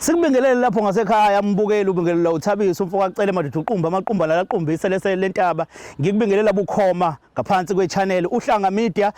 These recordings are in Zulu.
Sikubingelele lapho ngasekhaya mbukeli, ubingelela uThabiso umfo kaCele madoda, uqumba amaqumba lalaqumba isele lentaba. Ngikubingelela bukhoma ngaphansi kwe-channel Uhlanga Media,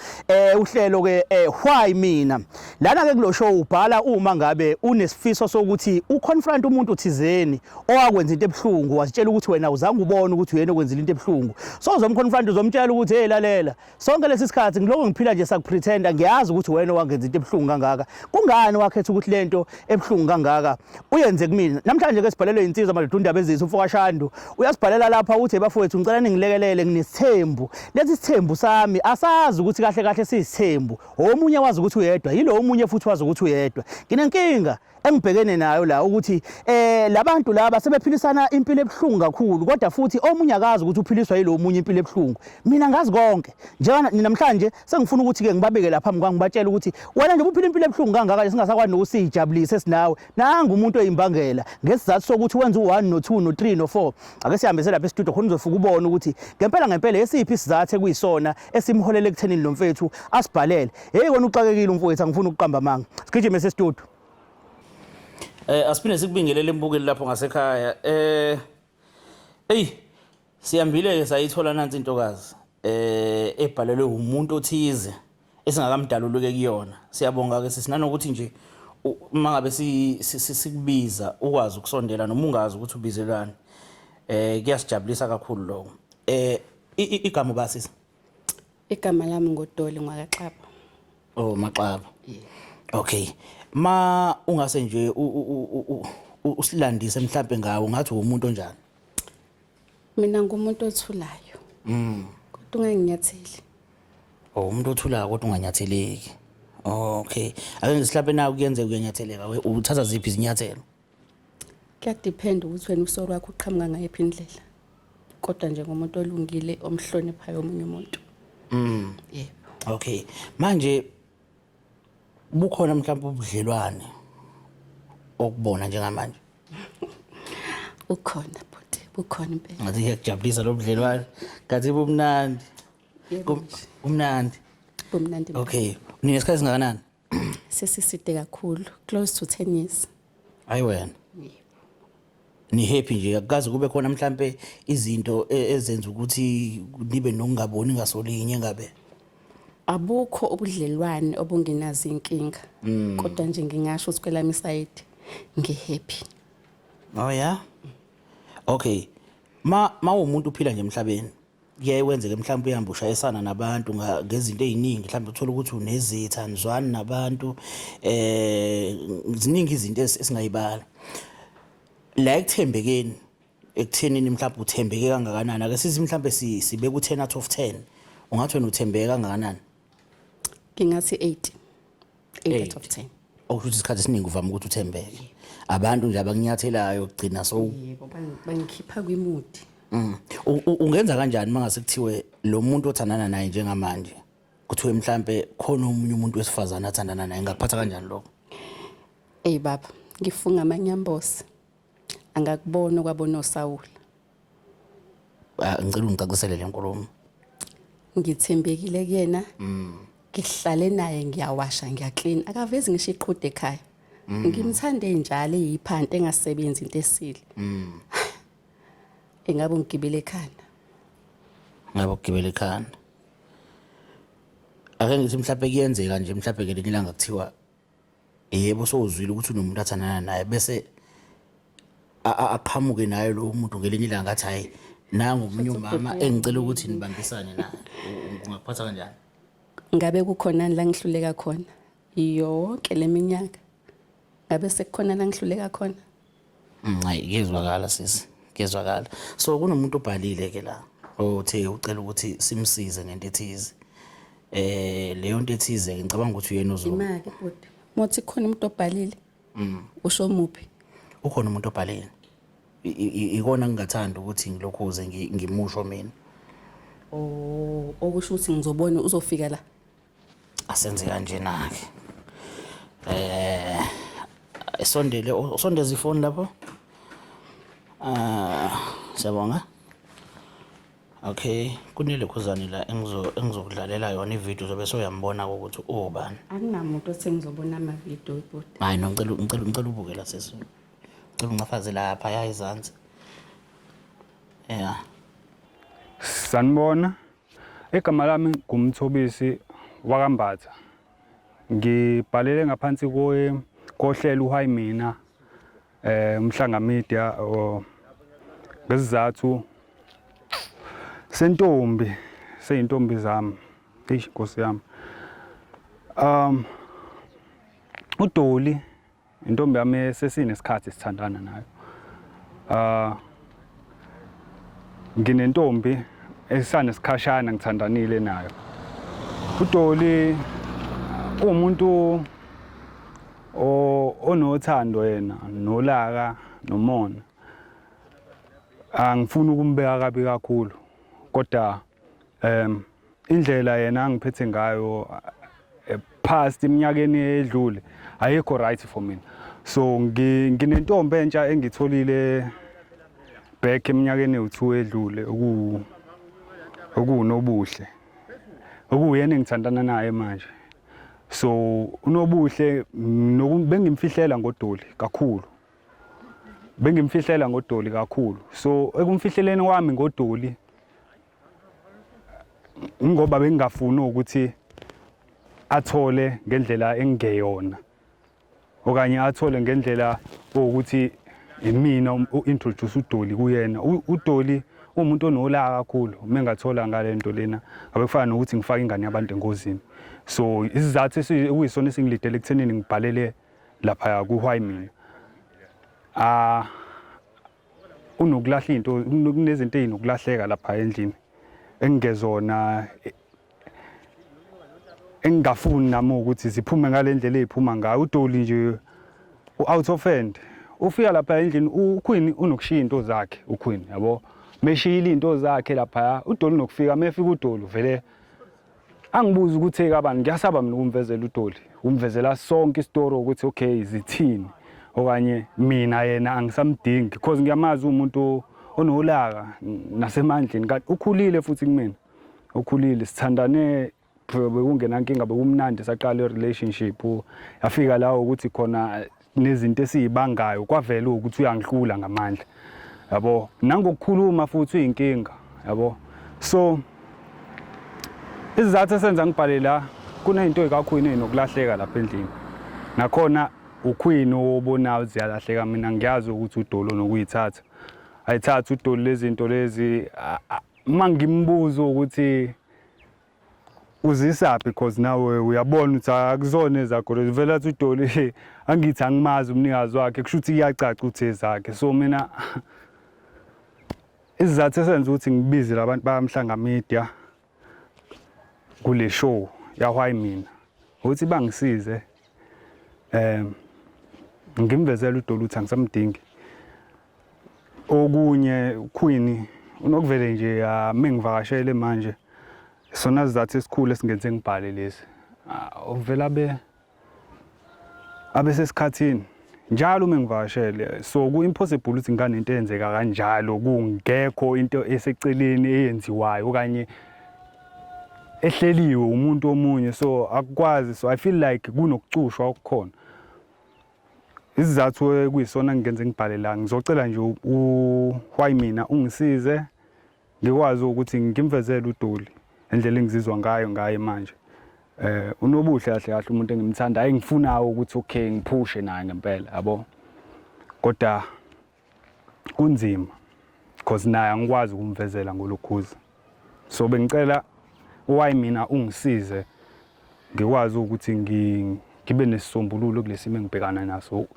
uhlelo ke Why Mina. Lana ke kulo show ubhala uma ngabe unesifiso sokuthi uconfront umuntu thizeni owakwenza into ebuhlungu, wazitshela ukuthi wena uzange ubone ukuthi uyena okwenzile into ebuhlungu. So uzomconfront, uzomtshela ukuthi, "Hey, lalela, sonke lesi sikhathi ngiloko ngiphila nje sakupretenda, ngiyazi ukuthi wena owangenza into ebuhlungu kangaka. Kungani wakhetha ukuthi lento ebuhlungu kangaka uyenze kumina?" Namhlanje ke sibhalelwe insizwa madoda, undaba ezithu umfo kaShandu uyasibhalela lapha, uthi, "Bafowethu, ngicela ningilekelele, nginesithembu. Lesi sithembu sami asazi ukuthi kahle kahle siyisithembu. Omunye wazi ukuthi uyedwa, yilo omunye futhi wazi ukuthi uyedwa. Nginenkinga engibhekene nayo la ukuthi labantu laba sebephilisana impilo ebuhlungu kakhulu, kodwa futhi omunye akazi ukuthi uphiliswa yilo omunye impilo ebuhlungu. Mina ngazi konke njengoba namhlanje sengifuna ukuthi ke ngibabeke lapha phambi kwami, ngibatshele ukuthi wena nje uphila impilo ebuhlungu kangaka nje, singasakwazi nokusijabulise sinawe, nangu umuntu oyimbangela ngesizathu sokuthi wenza u1 no2 no3 no4. Ake sihambise lapha e-studio khona uzofika ubone ukuthi ngempela ngempela esiphi isizathu ekuyisona esimholele ekuthenini lo mfethu asibhalele. Hey, kona uxakekile umfowethu, angifuni ukuqamba amanga. Sigijime se-studio. Asiphinde sikubingelele embukeli lapho ngasekhaya. Ey, siyambile ke, sayithola nansi intokazi ebhalelwe umuntu othize esingakamdaluluke kuyona. Siyabonga ke sisinanokuthi nje uma ngabe sikubiza ukwazi ukusondela noma ungazi ukuthi ubizelwani. Kuyasijabulisa kakhulu lokho. Igama basisi? Igama lami ngoDoli ngwakaXaba. Oh, Maxaba. Okay. Ma ungase nje usilandise mhlambe ngawo, ngathi umuntu onjani? Mina ngumuntu othulayo. Kodwa unganginyatheli. Oh, umuntu othulayo kodwa unganyatheleki. Okay. Ake ngisihlaphe na kuyenzeka uyanyatheleka, uthatha ziphi izinyathelo? Kuyadepend ukuthi wena usoro wakho uqhamuka ngayiphi indlela. Kodwa nje ngumuntu olungile, omhloniphayo omunye umuntu. Yebo. Okay. Manje bukhona mhlawumbe ubudlelwane okubona njengamanje? Ukhona bhuti, bukhona impela. Ngathi kuyakujabulisa lo budlelwane. Ngathi bumnandi. Yebo nje. Kumnandi. Bumnandi impela. Okay. Ninesikhathi singakanani? Sesiside kakhulu, close to 10 years. Hayi wena. Yebo. Ni happy nje, akukaze kube khona mhlambe izinto ezenza ukuthi nibe nokungaboni ngasolinye ngabe? Abukho ubudlelwane obungenazo inkinga. Kodwa nje ngingasho ukuthi kwelami side ngihappy. Oh yeah. Okay. Ma umuntu uphila nje emhlabeni, kuyaye kwenzeke mhlawumbe uhambe ushayisana nabantu ngezinto ey'ningi, mhlawumbe uthole ukuthi unezitha, nizwani nabantu, ziningi izinto esingayibala. La ekuthembekeni, ekuthenini mhlawumbe uthembeke kangakanani? Ake sithi mhlawumbe sibeke u-10 out of 10. Ungathi wena uthembeke kangakanani? Ngingathi 8. 8 out of 10. Okusho ukuthi isikhathi esiningi uvame ukuthi uthembeke. Abantu nje abakunyathelayo kugcina so Yebo, bangikhipha kwimood. Ungenza kanjani mangase kuthiwe lo muntu othandana naye njengamanje kuthiwe mhlambe khona omunye umuntu wesifazane athandana naye, ngakuphatha kanjani lokho? Ey baba, ngifunga amanyambosi. Angakubona okwabona oSawula. Ah, ngicela ungicacisele le nkulumo. Ngithembekile kuyena. Ngihlale naye, ngiyawasha, ngiyaclean. Akavezi ngisho iqhude ekhaya. Ngimthande njalo eyiphanti engasebenzi into esile. Engabe ungigibele ekhanda. Ngabe ukugibela ekhanda. Ake ngithi mhlawumbe kuyenzeka nje mhlawumbe ngelinye ilanga kuthiwa yebo, sowuzwile ukuthi unomuntu athandana naye, bese aqhamuke naye lo muntu ngelinye ilanga athi, "Hayi, nangu omunye umama engicela ukuthi nibambisane naye." Ungakuphatha kanjani? Ngabe kukhona la ngihluleka khona yonke leminyaka? Ngabe sekukhona la ngihluleka khona? Hayi, kuyezwakala sisi, kuyezwakala. So kunomuntu obhalile ke la othe ucela ukuthi simsize ngento ethize. Leyo nto ethize ngicabanga ukuthi uyena ozo Imake bhuti. Mothi khona umuntu obhalile. Usho muphi? Ukhona umuntu obhalile. Ikona ngingathanda ukuthi ngilokhuze ngimusho mina. Oh, okusho ukuthi ngizobona uzofika la. Asenze kanjena ke. Esondele, usondeza ifoni lapho. Ah, siyabonga. Okay, kunelokhuzane la engizo engizokudlalela yona ivideo uzobe soyambona ukuthi ubani. Akunamuntu othi ngizobona amavidiyo bhuti. Hayi no ngicela ubuke la sesi. Ngicela uncafaze lapha ya izansi. Yeah. Sanibona. Igama lami nguMthobisi wakaMbatha. Ngibhalele ngaphansi kohlelo uHi Mina Umhlanga Media ngesizathu sentombi seyintombi zami. Eish Nkosi yami. UDoli intombi yami sesinesikhathi sithandana nayo. Nginentombi esanesikhashana ngithandanile nayo. UDoli uwumuntu onothando yena nolaka nomona. Angifuni ukumbeka kabi kakhulu kodwa indlela yena angiphethe ngayo past eminyakeni edlule ayikho right for mina. So nginentombi entsha engitholile back eminyakeni ewu-2 edlule okuwuNobuhle, okuwuyena engithandana naye manje. So uNobuhle bengimfihlela ngoDoli kakhulu, bengimfihlela ngoDoli kakhulu. So ekumfihleleni kwami ngoDoli ngoba bengingafuni ukuthi athole ngendlela engeyona okanye athole ngendlela ukuthi imina u-introduce uDoli kuyena. UDoli uwumuntu onolaka kakhulu, uma engathola ngale nto lena ngabe kufana nokuthi ngifake ingane yabantu engozini. So isizathu ekuyisona esingilidele ekuthenini ngibhalele laphaya ku-Why Mina, unokulahla into, kunezinto ey'nokulahleka lapha endlini engingezona, engingafuni nami ukuthi ziphume ngale ndlela ey'phuma ngayo. UDoli nje u-out of hand, ufika lapha endlini uQueen unokushiya into zakhe uQueen, yabo. Meshiyile into zakhe laphaya uDoli unokufika, mefika uDoli uvele angibuze ukuthi ekabani. Ngiyasaba mina ukumvezela uDoli, umvezela sonke isitori ukuthi okay zithini, okanye mina yena angisamdingi because ngiyamazi umuntu onolaka nasemandleni, kanti ukhulile futhi kumina, ukhulile, sithandane bekungenankinga, bekumnandi saqala i-relationship. Yafika la ukuthi khona nezinto esiyibangayo kwavela ukuthi uyangihlula ngamandla, yabo, nangokukhuluma futhi uyinkinga, yabo. So isizathu esenza ngibhale la, kunezinto ey'kakhulu ey'nokulahleka lapha endlini, nakhona uQueen obonayo ziyalahleka. Mina ngiyazi ukuthi uDoli onokuyithatha, ayithathe uDoli lezi zinto lezi. Uma ngimbuza ukuthi uzisaphi, because nawe uyabona ukuthi akuzona ezakho lezi, vele athi uDoli angithi angimazi umnikazi wakhe, kusho ukuthi iyacaca ukuthi ezakhe. So mina isizathu esenza ukuthi ngibize labantu bayaMhlanga Media kule show ya-Why Mina ukuthi bangisize ngimvezele uDoli ukuthi angisamdingi. Okunye uQueen unokuvele nje mengivakashele manje, sona sizathu esikhulu esingenze ngibhale lesi, uvela abe sesikhathini njalo uma ngivakashele. So ku-impossible ukuthi nginganento eyenzeka kanjalo kungekho into eseceleni eyenziwayo okanye ehleliwe umuntu omunye, so akukwazi. So I feel like kunokucushwa okukhona. Isizathu ekuyisona ngingenze ngibhale la, ngizocela nje u-Why Mina ungisize ngikwazi ukuthi ngimvezele uDoli indlela engizizwa ngayo ngaye manje. Unobuhle kahle kahle umuntu engimthandayo, engifunayo ukuthi okay ngiphushe naye ngempela, yabo. Kodwa kunzima because naye angikwazi ukumvezela ngolokhuza. So bengicela uWhy Mina ungisize ngikwazi ukuthi ngibe nesisombululo kulesimo engibhekana naso.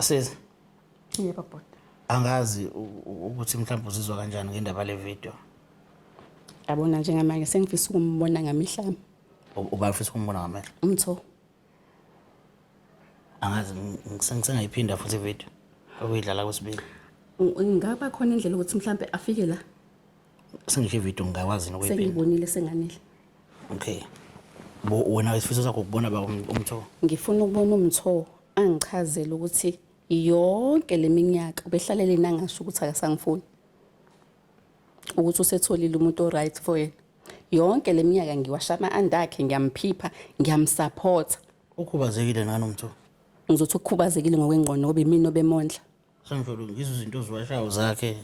Sisi. Yebo bhuti. Angazi ukuthi mhlawumbe uzizwa kanjani ngendaba le video. Yabona njengamanje sengifisa ukumbona ngamehlo ami. Uba ufisa ukumbona ngamehlo? Umtho. Angazi ngisengayiphinda futhi ivideo okuyidlala kwesibili. Ingaba khona indlela ukuthi mhlambe afike la. Sengisho ivideo ngingakwazi nokuyiphinda. Sengibonile senganele. Okay. Bo wena isifiso sakho ukubona ba umtho? Ngifuna ukubona umtho angichazele ukuthi Yonke leminyaka ubehlalele nangasho ukuthi akasangifuni. Ukuthi usetholile umuntu o right for yena. Yonke leminyaka ngiwasha ama-anda akhe ngiyamphipha ngiyamsupport. Ukhubazekile nani umtho? Ngizothi ukhubazekile ngokwengqondo ngoba imina obemondla. Sengivele ngizwe izinto oziwashayo zakhe.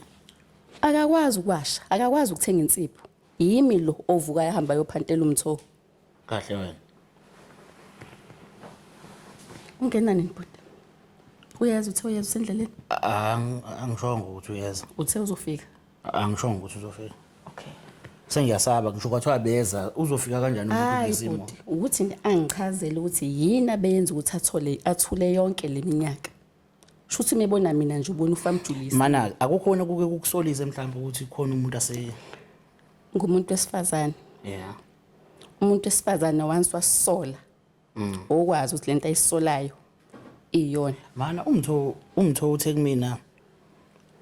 Akakwazi ukuwasha, akakwazi ukuthenga insipho. Yimi lo ovuka ehamba yophantela umtho. Kahle wena. Ungena nini bhuti? Uyeza uthe uyeza usendleleni? Angishongo ukuthi uyeza. Uthe uzofika. Angishongo ukuthi uzofika. Okay. Sengiyasaba ngisho kwathiwa beza uzofika kanjani umuntu Hayi kulesimo? bhuti, ukuthi nje angichazele ukuthi yini abeyenza ukuthi athole athule yonke leminyaka. Shuthi mebona mina nje ubona ufamjulisa. Mana akukhona kuke kukusolise mhlawumbe ukuthi khona umuntu ase Ngumuntu wesifazane. Yeah. Umuntu wesifazane once wasola. Okwazi ukuthi lento ayisolayo iyona. Mana umtho uthe kumina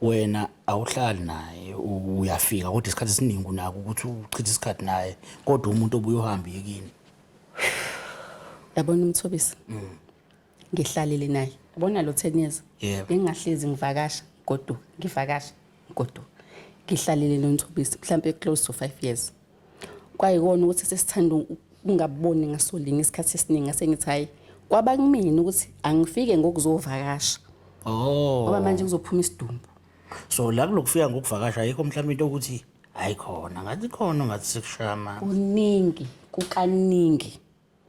wena awuhlali naye uyafika kodwa isikhathi esiningi unako ukuthi uchithe isikhathi naye kodwa umuntu obuye uhambe yekini. Yabona umthobisi. Ngihlalile naye. Yabona lo 10 years. Yebo. Bengingahlezi ngivakasha goduka, ngivakasha goduka. Ngihlalile noMthobisi mhlambe close to 5 years. Kwayikona ukuthi sesithanda ukungaboni ngasolinye isikhathi esiningi ngase ngithi hayi kwaba kumina ukuthi angifike ngokuzovakasha. Oh. Ngoba manje kuzophuma isidumbu. So la kulokufika ngokuvakasha ayikho mhlawumbe into ukuthi hayi khona ngathi khona ngathi sekushama. Kuningi, kukaningi.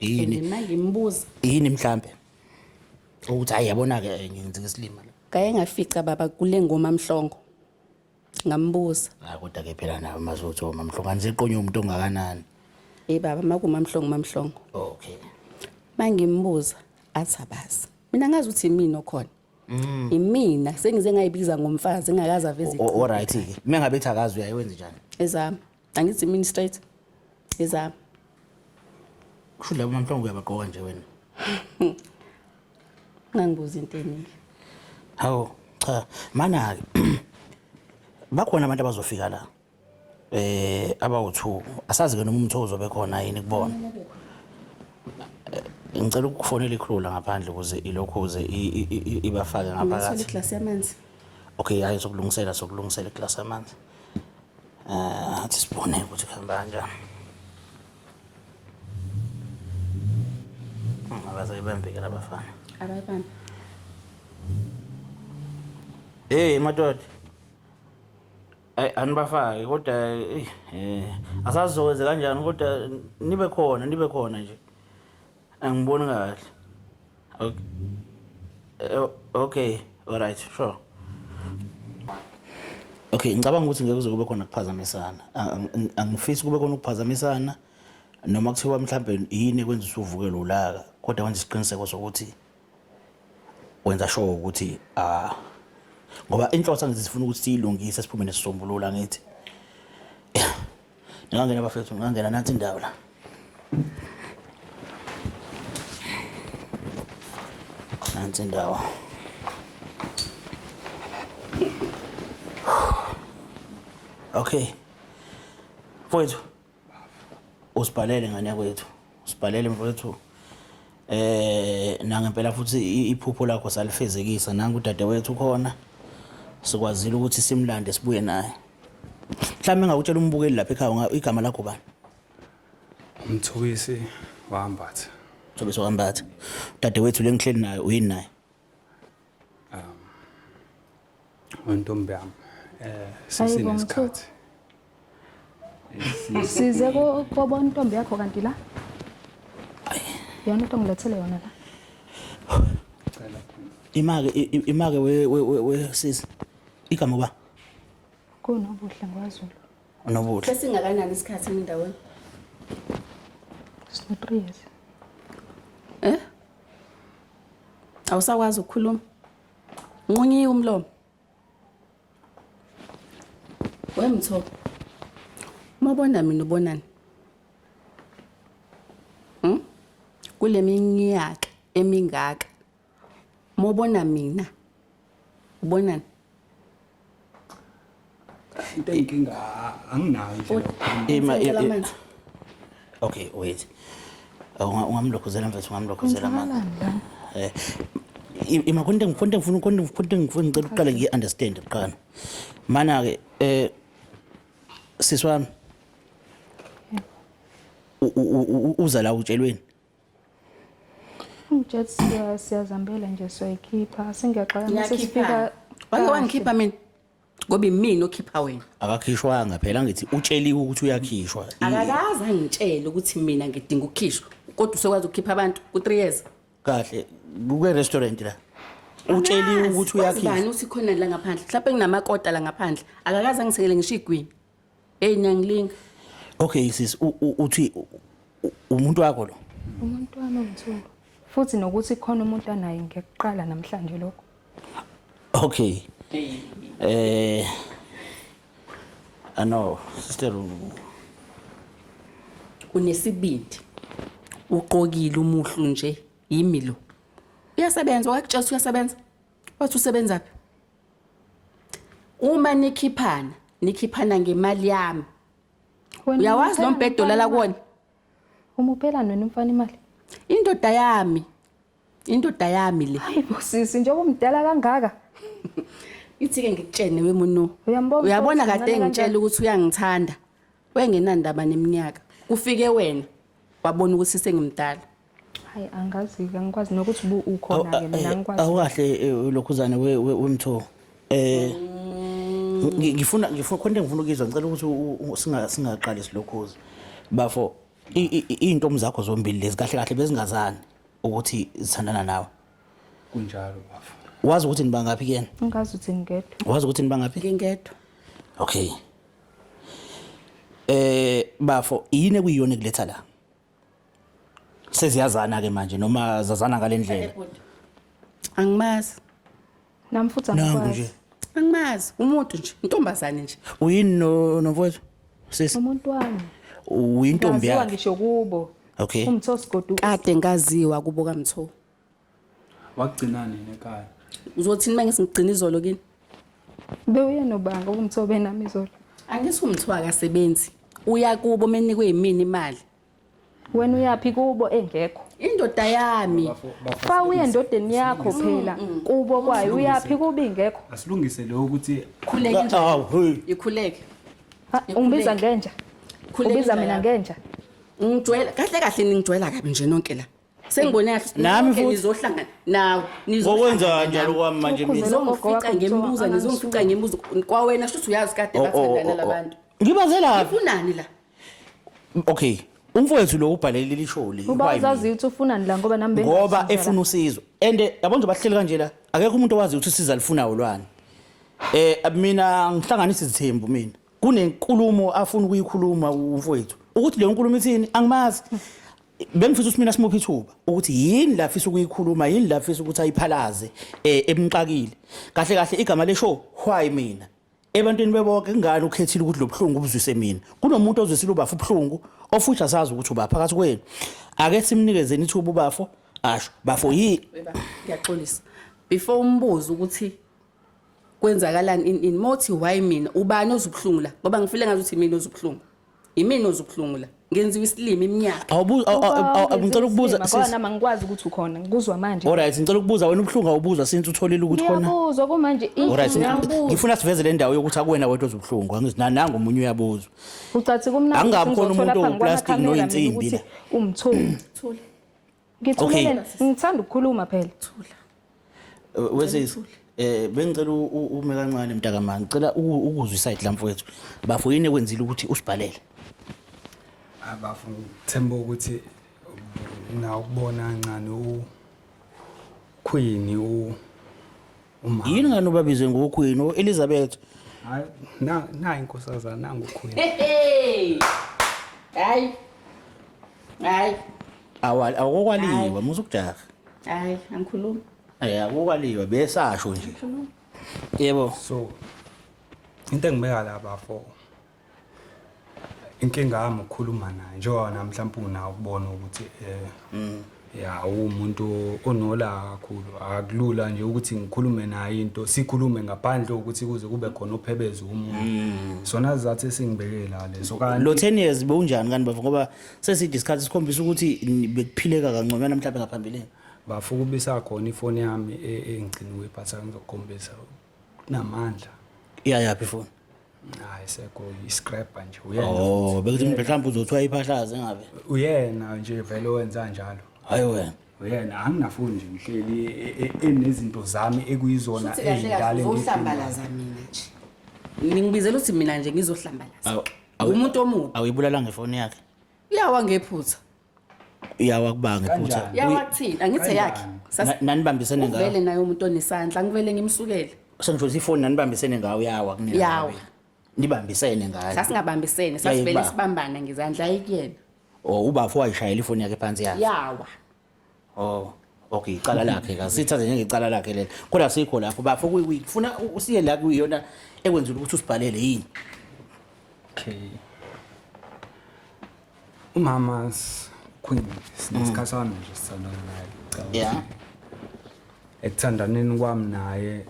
Yini? And mangimbuza Yini mhlambe? Ukuthi hayi yabona ke ngenza isilima la. Ngaye ngafica baba kule ngoma Mhlongo. Ngambuza. Hayi kodwa ke phela nawe mazothi omamhlongo aniseqonywe umuntu ongakanani. Eh baba makuma Mhlongo mamhlongo. Okay. Mangimbuza athi abazi. Mina ngazi ukuthi imina okhona. Imina sengize ngayibiza ngomfazi engakaze aveze. All right ke. Mengabe ethi akazi uyayenza njani? Ezami. Angithi imini straight. Ezami. Kusho labo mamhlongo uyabaqoka nje wena. Ngangibuza into eningi. Hawu cha mana ke bakhona abantu abazofika la. Abawu2 asazi ke noma umtho uzobe khona yini kubona. Ngicela ukufonela icrew la ngaphandle ukuze ilokhuze ibafake Ngathola ngaphakathi. iglasi yamanzi. Okay hayi sokulungisela iglasi yamanzi. Athi sibone ukuthi kuhamba kanjani. Abazayibambike labafana. Abayibambe. Hey madoda. Ay anibafake kodwa asazi zokwenze kanjani kodwa nibe khona nje. Angiboni kahle. Okay. Okay, all right, sure. Okay, ngicabanga ukuthi ngeke kuze kube khona ukuphazamisana. Angifisi kube khona ukuphazamisana noma kuthiwa mhlambe yini ekwenza usuvuke lolaka kodwa wenza isiqiniseko sokuthi wenza sure ukuthi ngoba inhloso angithi sifuna ukuthi siyilungise siphume nesisombululo angithi. Ngingangena bafethu, ngingangena nathi indawo la. Nansi indawo. Okay. Mfowethu. Usibhalele ngane yakwethu. Usibhalele mfowethu. Nangempela futhi iphupho lakho salifezekisa nangu udadewethu khona. Sikwazile ukuthi simlande sibuye naye. Mhlawumbe ngakutshela umbukeli lapha ekhaya igama lakho bani? Umthobisi waMbatha. Mthobisi waMbatha. Udadewethu lengihleli naye uyini naye? Wentombi yami. Sesinesikhathi. Size kobona intombi yakho kanti la? Yona into ngilethele yona la. Imake we sisi. Igama ba? Kunobuhle ngwaZulu. Unobuhle. Sesingakanani isikhathi endaweni? Sino 3 years. Awusakwazi ukukhuluma? Nqunyiwe umlomo. Wemtho. Mabona mina ubonani? Kule minyaka emingaka. Mobona mina. Ubonani? Into enginga anginayo nje. Okay, wait. Ungamlokhuzela mfethu, ungamlokhuzela manje. Ima khona into engifuna engifuna khona into engifuna ngicela uqale ngiyi-understand kuqala. Mana-ke sisi wami uza la utshelweni. Ungitshela siyazambela nje siyayikhipha sengiyaxaka mase sifika. Wake wangikhipha mina ngoba imina okhipha wena. Akakhishwanga phela ngithi utsheliwe ukuthi uyakhishwa. Akakaze angitshele ukuthi mina ngidinga ukukhishwa kodwa usekwazi ukukhipha abantu ku-3 years. Kahle kuke restaurant la. Utsheliwe ukuthi uyakhishwa. Bani uthi khona la ngaphandle mhlawumbe nginamakota la ngaphandle akakaze angithengele ngisho igwini. Hey niyangilinga. Okay sis uthi umuntu wakho lo. Umuntu wami umthulu. Futhi nokuthi khona umuntu anaye ngiyaqala namhlanje lokho. Okay. I know sister unesibindi. Uqokile umuhlu nje yimi lo. Uyasebenza wakutshela uyasebenza. Wathi usebenza phi? Uma nikhiphana, nikhiphana ngemali yami. Uyawazi lo mbhedo lala kuwona? Umuphelani wena umfana imali? Indoda yami. Indoda yami le. Hayi bo sisi njengoba umdala kangaka. Ithi ke ngikutshene wemuno. Uyambona Uyabona kade ngitshela ukuthi uyangithanda. Wengenandaba neminyaka. Kufike wena wabona ukuthi sengimdala. Hayi angazi angikwazi nokuthi ubu ukhona ke mina angikwazi. Awukahle lokhuzane wemtho. Ngifuna khona engifuna ukuzwa ngicela ukuthi singaqali silokhuza. Bafo izintombi zakho zombili lezi kahle kahle bezingazani ukuthi zithandana nawe. Kunjalo bafo. Wazi ukuthi nibangaphi kuyena? Ngazi ukuthi ngingedwa. Wazi ukuthi nibangaphi? Ngingedwa. Okay. Bafo yini ekuyiyona ekuletha la? Seziyazana ke manje noma zazana ngalendlela? Angimazi. Nami futhi Nangu angikwazi. nje. Angimazi umuntu nje, intombazane nje. Uyini no nomfowethu? Sisi Umuntu wami. uyintombi Ngaziwa yakhe. ngisho kubo. Okay. Umtho sigodu. Kade ngaziwa kubo kaMtho. Wagcina nini ekhaya? Uzothini manje singigcina izolo kini? Bewuye nobanga umtho benami izolo. Angithi uMtho akasebenzi. Uya kubo menikwe yimini imali. Wena uyapi kubo engekho? Indoda yami. Fa uye endodeni yakho phela kubo kwayo uyapi kubo ingekho? Asilungise lo ukuthi Khuleke nje. Awu hey. Ikhuleke. Ungibiza ngenja. Ubiza mina ngenja. Ngijwayela kahle kahle ningijwayela kabi nje nonke la. Sengibone kahle. Nami futhi. Nizohlangana nawe. Ngokwenza njalo kwami manje mina. Nizongifica ngembuzo, nizongifica ngembuzo. Kwawena shuthi uyazi kade bathandana labantu. Ngibazela. Ngifunani la? Okay. Umfowethu lo ubhalele lisholi. Uba uzazi ukuthi ufunani la ngoba nami ngoba efuna usizo. And yabo nje bahleli kanje la. Akekho umuntu owazi ukuthi usizo alifunayo lwani. Mina ngihlanganisa izithembu mina. Kunenkulumo afuna ukuyikhuluma umfowethu. Ukuthi leyo nkulumo ithini angimazi. Bengifisa ukuthi mina simuphe ithuba ukuthi yini la afisa ukuyikhuluma, yini la afisa ukuthi ayiphalaze emxakile. Kahle kahle igama le show why mina. Ebantwini bebonke kungani ukhethile ukuthi lobuhlungu ubuzwise mina. Kunomuntu ozwisile ubafo ubuhlungu ofuthi asazi ukuthi uba phakathi kwenu. Ake simnikezeni ithuba ubafo asho bafo yi ngiyaxolisa. Before umbuzo ukuthi kwenzakalani in mothi why mina ubani ozubuhlungu la ngoba ngifile ngathi ukuthi mina ozubuhlungu. Yimina ozubuhlungu la. Ngenziwa isilimi iminyaka. Awubuza ngicela ukubuza ngoba nami angikwazi ukuthi ukhona ngikuzwa manje. Alright ngicela ukubuza wena ubuhlungu awubuzwa since utholile ukuthi khona. Ngiyabuzwa kumanje. Alright ngifuna siveze le ndawo yokuthi akuwena wedwa ozubuhlungu angithi nangu omunye uyabuzwa. Ucathi kumnandi Angabi khona umuntu owuplastic noyinsimbi la. Umthuli. Thula. Ngithulele ngithanda ukukhuluma phela. Thula. Wesisi bengicela ume kancane mntakamama ngicela ukuzwa iside la mfowethu. Bafo yini ekwenzile ukuthi usibhalele? Abafu ngithemba ukuthi na ukubona kancane u Queen u uma. Yini ngani ubabizwe ngo Queen o Elizabeth? Hayi na inkosazana nangu Queen. Hey. Hayi. Hayi. Awali akokwaliwa musukujaha. Hayi angikhulumi. Akokwaliwa besasho nje. Yebo. So into engibeka la bafo inkinga yami ukukhuluma naye njengoba nami mhlawumbe unawo ukubona ukuthi ya umuntu onola kakhulu akulula nje ukuthi ngikhulume naye into sikhulume ngaphandle ukuthi kuze kube khona ophebeza umuntu sona sizathu esingibeke la leso kanti Lo 10 years bewunjani kanti bafo ngoba seside isikhathi sikhombisa ukuthi bekuphileka kangconywana mhlawumbe ngaphambilini. Bafo kubisa khona ifoni yami engigcina ukuyiphatha ngizokukhombisa kunamandla. Iyayaphi ifoni? Hayi sekho i-scrapper nje uyena. Oh, bekuthi mhlawumbe uzothiwa iphahlaze ngabe. Uyena nje vele owenza njalo. Hayi wena. Uyena anginafoni nje ngihleli enezinto zami ekuyizona Futhi kahle kahle ey'ndala. uzohlambalaza mina nje. Ningibizela ukuthi mina nje ngizohlambalaza. Umuntu omubi. Awuyibulala ngefoni yakhe. Yawa ngephutha. Iyawa kubanga ngephutha. Kanjani? Yawa kuthina angithi yakhe. Nanibambisene ngayo. Uvele naye umuntu onesandla ngivele ngimsukele. Sengisho ukuthi ifoni nanibambisene ngayo yawa kunina. Yawa. Nibambisene ngayo. Sasingabambisene sasivele Yayiba. sibambana ngezandla ayikuyena. Oh, ubafo wayishayela ifoni yakhe phansi yakhe. Yawa. Oh, okay, icala lakhe ka. Sithathe njengecala lakhe lelo. Kodwa sikho lapho bafo kufuna usiye la kuyona ekwenzela ukuthi usibhalele yini. Okay. Umama Queen sinesikhathana nje sithandana naye. Cha, Yeah. Ekuthandaneni kwami naye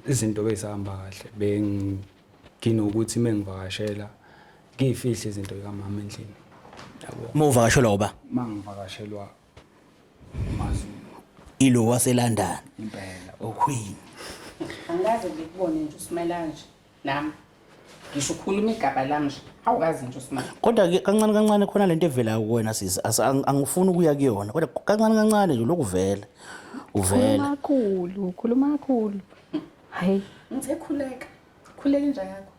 izinto bezihamba kahle benginokuthi mengivakashela ngiyifihle izinto zikamama endlini. Yabo. Uma uvakashelwa uba Mangivakashelwa uMaZulu ilo waseLondon. impela. Oqueen. Angikaze ngikubone nje usimela nje nami. Ngisho ukhuluma igaba lami nje. Awukazi nje usimela. Kodwa ke kancane kancane khona lento evela kuwena sisi angifuni ukuya kuyona kodwa kancane kancane nje lokuvela uvela Khuluma kakhulu, khuluma kakhulu. Hayi, Ngithe khuleka. Khuleka inja yakho.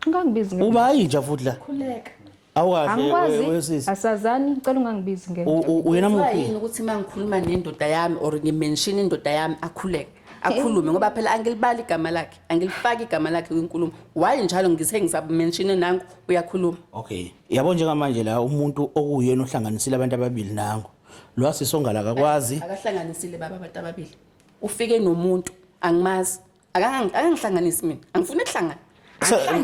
ungangibizi ngenja. uba ayinja futhi la Khuleka. awukahle Angikwazi. wesisi Asazani, ngicela ungangibizi ngenja. uyena Kuthiwa muphi yini ukuthi uma ngikhuluma nendoda yami or ngimention indoda yami akhuleke akhulume ngoba phela angilibali igama lakhe angilifaki igama lakhe kwinkulumo why njalo ngithe ngisamention nangu uyakhuluma. Okay, yabo njengamanje la umuntu okuyena ohlanganisile abantu ababili nangu lo asisongala akakwazi. Akahlanganisile baba abantu ababili, ufike nomuntu angimazi, akangihlanganisi mina, angifuni ukuhlangana.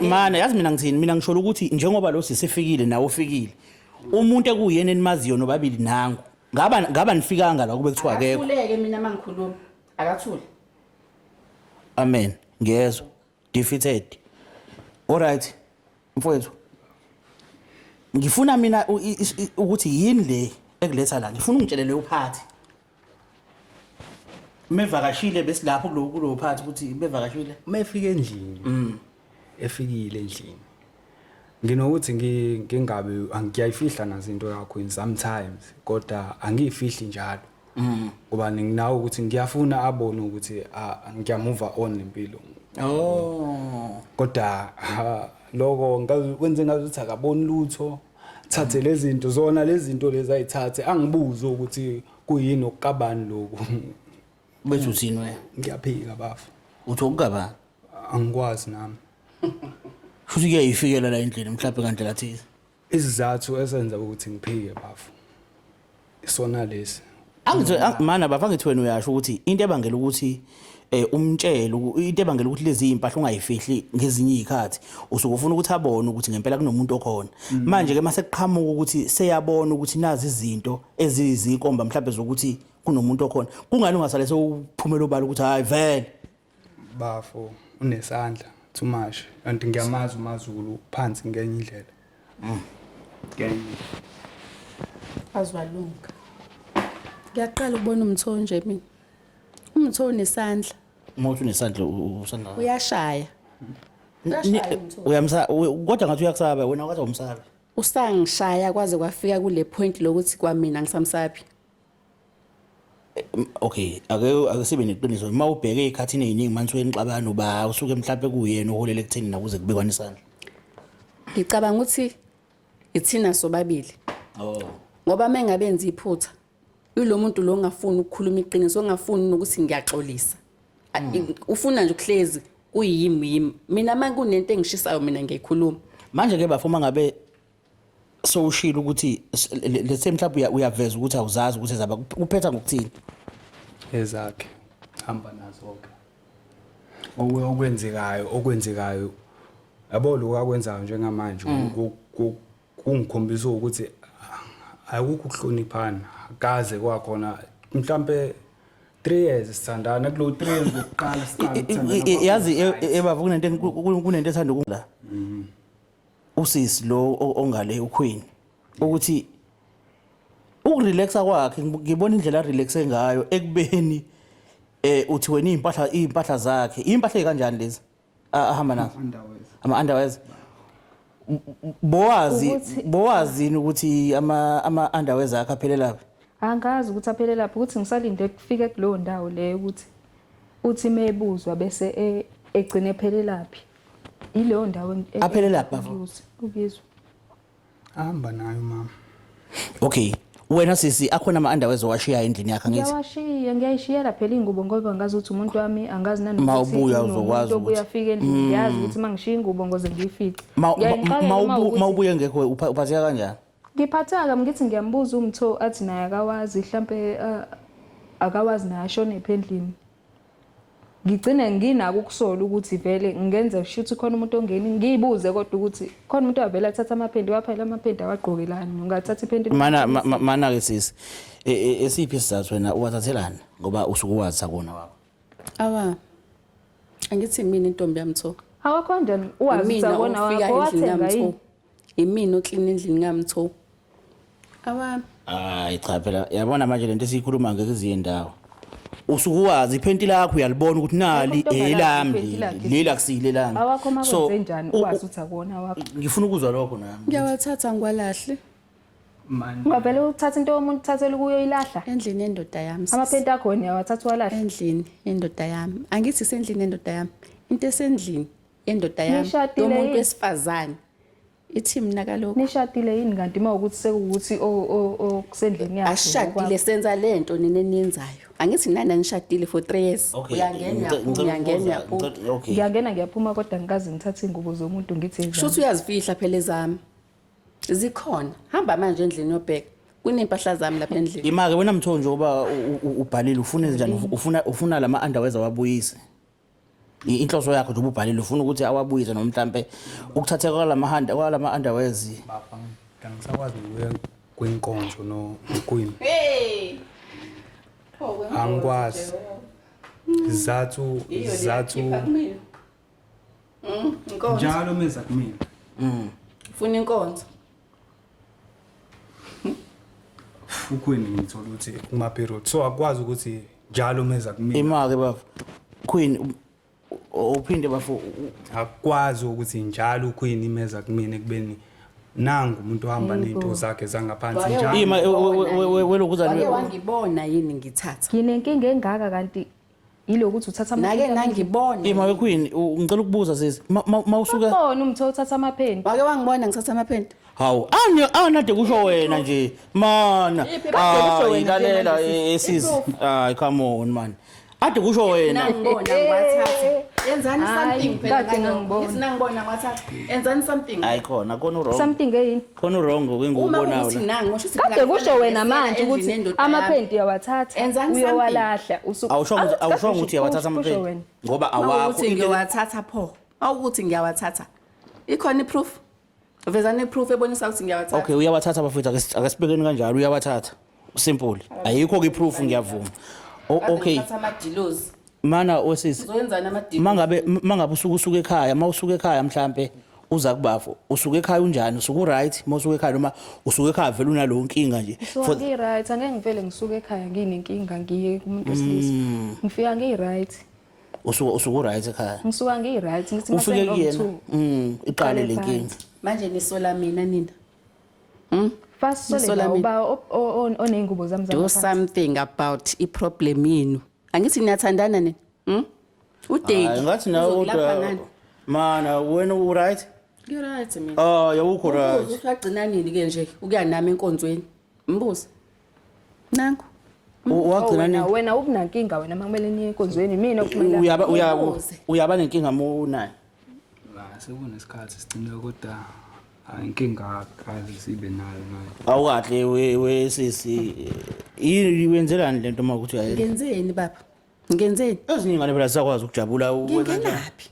Mana yazi mina ngithini, mina ngisho ukuthi njengoba lo sisi efikile nawe ufikile umuntu ekuyena enimaziyo nobabili nangu ngaba nifikanga la kube kuthiwa akekho. Akathuleke mina mangikhuluma akathule. Amen, ngiyezwa defeated. All right mfowethu, ngifuna mina ukuthi yini le ekuletha la, ngifuna ungitshele leyo phathi mevakashile besilapho kulo phathi ukuthi bevakashile Mefika endlini. Efikile endlini. Nginokuthi ngingabe angiyayifihla nazo into yakho in sometimes kodwa angiyifihli njalo. Ngoba nginawo ukuthi ngiyafuna abone ukuthi ngiyamove on nempilo. Oh. Kodwa lokho kwenze ngazuthi akaboni lutho. Thathe lezi zinto zona lezi zinto lezi ayithathe angibuze ukuthi kuyini okukabani lokhu. Bethu uthini wena? Ngiyaphika bafu. Uthi okukabani? Angikwazi nami. Futhi kuyayifikela la endlini mhlawumbe ngandlela thize. Isizathu esenza ukuthi ngiphike bafu. Isona lesi. Angithi mana bafa ngithi wena uyasho ukuthi into ebangela ukuthi umtshele into ebangela ukuthi lezi impahla ungayifihli ngezinye izikhathi usuke ufuna ukuthi abone ukuthi ngempela kunomuntu okhona. Manje ke mase kuqhamuka ukuthi seyabona ukuthi nazi izinto eziyizinkomba mhlawumbe zokuthi kunomuntu okhona, kungani ungasale sewuphumela obala ukuthi hayi vele bafo unesandla too much and ngiyamazi uMaZulu phansi ngenye indlela. Ngenye. Azwalunga. Ngiyaqala ukubona umtho nje mina. Umtho unesandla. Uma uthi unesandla usandla. Uyashaya. Uyashaya umtho. Uyamsa kodwa ngathi uyakusaba wena wathi awumsabi. Usangishaya kwaze kwafika kule point lokuthi kwamina ngisamsabi. Okay, ake sibe neqiniso. Uma ubheke ezikhathini eziningi manje uyenixabana uba usuke mhlawumbe kuyena oholela ekutheni nakuze kubekwane isandla. Ngicabanga ukuthi ithina sobabili. Oh. Ngoba mengabenza iphutha ilo muntu lo ongafuni ukukhuluma iqiniso, ongafuni nokuthi ngiyaxolisa. Ufuna nje ukuhlezi kuyimi yimi. Mina makunento engishisayo mina ngiyayikhuluma. Manje ke bafuma ngabe sowushilo ukuthi lethe mhlawumbe uyaveza ukuthi awuzazi ukuthi ezaba kuphetha ngokuthini. Ezakhe hamba nazo ke. Okwenzekayo yabo lokho akwenzayo njengamanje kungikhombisa ukuthi akukho ukuhloniphana kaze kwakhona mhlambe 3 years sithandana kulo 3 years lokuqala siqala ukuthandana. Yazi ebava kunento ethanda ukula. Usisi lo ongale uQueen ukuthi Ukurelaxa kwakhe ngibona indlela arelaxe ngayo ekubeni uthi wena izimpahla zakhe, izimpahla ezikanjani lezi ahamba nazo? Ama underwears. Bowazi bowazini ukuthi ama underwears akhe aphelelaphi? Angazi ukuthi aphelelaphi, ukuthi ngisalinde kufike kuleyo ndawo leyo ukuthi uthi mebuzwa bese egcine ephelelaphi. Ileyo ndawo Aphelelaphi, bafo? Ukuyizwa. Hamba nayo mama. Okay. Wena sisi akhona ama underwears owashiya endlini yakhe angithi? Ngiyawashiya, ngiyayishiyela phela ingubo ngoba ngazi ukuthi umuntu wami angazi nanokuthi Ma ubuya unomuntu uzokwazi obuya ukuthi- afike endlini ngiyazi ukuthi uma ngishiya ingubo ngoze ngiyifice. Ma Ngiyayixakeka ma uma ukuthi- ma ubuye ngekho uphatheka kanjani? Ngiphatheka ngithi ngiyambuza umtho athi naye akawazi mhlampe akawazi naye ashone phi endlini. Ngigcine nginako ukusola ukuthi vele ngenze shuthi khona umuntu ongeni ngiyibuze kodwa ukuthi khona umuntu avela athatha amaphenti waphela amaphenti awagqokelani ungathatha iphenti Mana mana ke sisi esiphi isizathu wena uwathathelani ngoba usuke uwazi sakona wakho? Awa. Angithi mina intombi yami tho. Awakho kanjani uwazi ukuthi Imina akona ofika wakho endlini wathenga kamtho. yini? Imina oklina endlini kamtho. Awa. Hayi cha phela yabona manje lento esiyikhuluma ngeke iziye ndawo. Usuke uwazi iphenti lakho uyalibona ukuthi nali Akho ntombazane elami iphenti lakhe. leli akusile lami. Awakho So, makwenze njani uwazi ukuthi akuwona wakho. Ngifuna ukuzwa lokho nami. Ngiyawathatha ngiwalahle Manje Ungavele uthathe into yomuntu uthathele ukuyoyilahla. endlini yendoda yami. sisi. Amaphenti akho wena uyawathatha uwalahle. Endlini yendoda yami. Angithi isendlini yendoda yami. Into esendlini yendoda yami Nishadile yomuntu yini? wesifazane. Ithi mina kalokhu Nishadile yini kanti uma ukuthi sekuwukuthi okusendlini yakho? ashadile senza lento nina eniyenzayo. Angithi nani anishadile for 3 years. Okay. Uyangena uyaphuma Ngicela uyangena ukubuza, uyaphuma. okay. Ngiyangena ngiyaphuma kodwa ngikaze ngithathe iy'ngubo zomuntu ngithi ezami. Shuthi uyazifihla phela ezami. Zikhona. Hamba manje endlini yobheka. Kunempahla zami lapha endlini. Imake wena mthonje ngoba ubhalile ufuna njani ufuna lama underwears awabuyise. Inhloso yakho nje ubhalile ufuna ukuthi awabuyise noma mhlambe ukuthatheka kwalama kwalama underwears. Baba angisakwazi ukuya kwinkonzo no Queen. Hey. Angikwazi. Zathu zathu Inkonzo. njalo meza kumina. Ufuna inkonzo. uQueen ngithola ukuthi kuma period. So akwazi ukuthi njalo meza kumina. Imake bafo. Queen uphinde bafo Akwazi ukuthi njalo uQueen imeza kumina ekubeni nangu umuntu ohamba nezinto zakhe zangaphansi njalo. Ima welokuzana Wake wangibona yini ngithatha? Nginenkinga engaka kanti yilokuthi uthatha Nake amaphenti. nangibona. Ima we Queen ngicela ukubuza sisi mawusuka Ubona umtho uthatha amaphenti. Wake wangibona ngithatha amaphenti. Hawu ani anade kusho wena nje mana Kade kusho wena nje lalela manje sisi hayi come on man ade kusho wena Nangibona ngiwathatha. Yenzani Hhayi, something phela. kade ngalokho. ngangibona. Ngithi nangibona ngiwathatha. Yenzani something. hayi khona khona wrong Something eyini? khona wrong Uma engikubonayo kuwukuthi la nangu ngisho ukuthi Kade phela kusho kufanele wena ngesela manje endlini ukuthi yendoda yami. amaphenti uyawathatha Enzani something. uyowalahla awushongo awushongo ukuthi uyawathatha kusho amaphenti wena. ngoba Uma awakho ukuthi ngiyawathatha pho. Awukuthi ngiyawathatha. Ikhona iproof. Vezani iproof ebonisa ukuthi ngiyawathatha. Okay uyawathatha bafethu akasibekeni kanjalo uyawathatha simple ayikho ke proof ngiyavuma okay Ngithatha amadilozi. mana osisi Uzoyenzani amadilozi? mangabe mangabe usuke usuke ekhaya mawusuke ekhaya mhlambe uza kubafo usuke ekhaya unjani usuke right mawusuke ekhaya noma usuke ekhaya vele unalowo nkinga nje Ngisuka ngiyi-right angeke ngivele ngisuke ekhaya nginenkinga ngiye kumuntu wesilisa. Ngifika ngiyi-right. usuke usuke right ekhaya Ngisuka ngiyi-right ngithi ufike kuyena mase iqale lenkinga Manje nisola mina nina. Fast sole Nisola la mina. uba oney'ngubo zami Do zangaphansi. something about iproblem yenu. Angithi niyathandana nina. Udate. Hayi, ngathi nawe Uzokulapha kodwa ngani? mana wena u right Ngiright mina. ah yawukho Umbuzo right ukuthi wagcina nini ke nje ukuya nami enkonzweni. Mbuzo. Nangu. Wagcina Wena nini wena ubunankinga wena makumele niye enkonzweni mina okumele uyaba uyaba Ngibuze. uyaba nenkinga munayo Sekunesikhathi sigcine kodwa inkinga akaze sibe nayo nayo. Awukahle we sisi yini wenzelani lento uma ukuthi uyayenza Ngenzeni baba? Ngenzeni? Ezinye ingane phela zisakwazi ukujabula ukwenza njani. Ngingenaphi?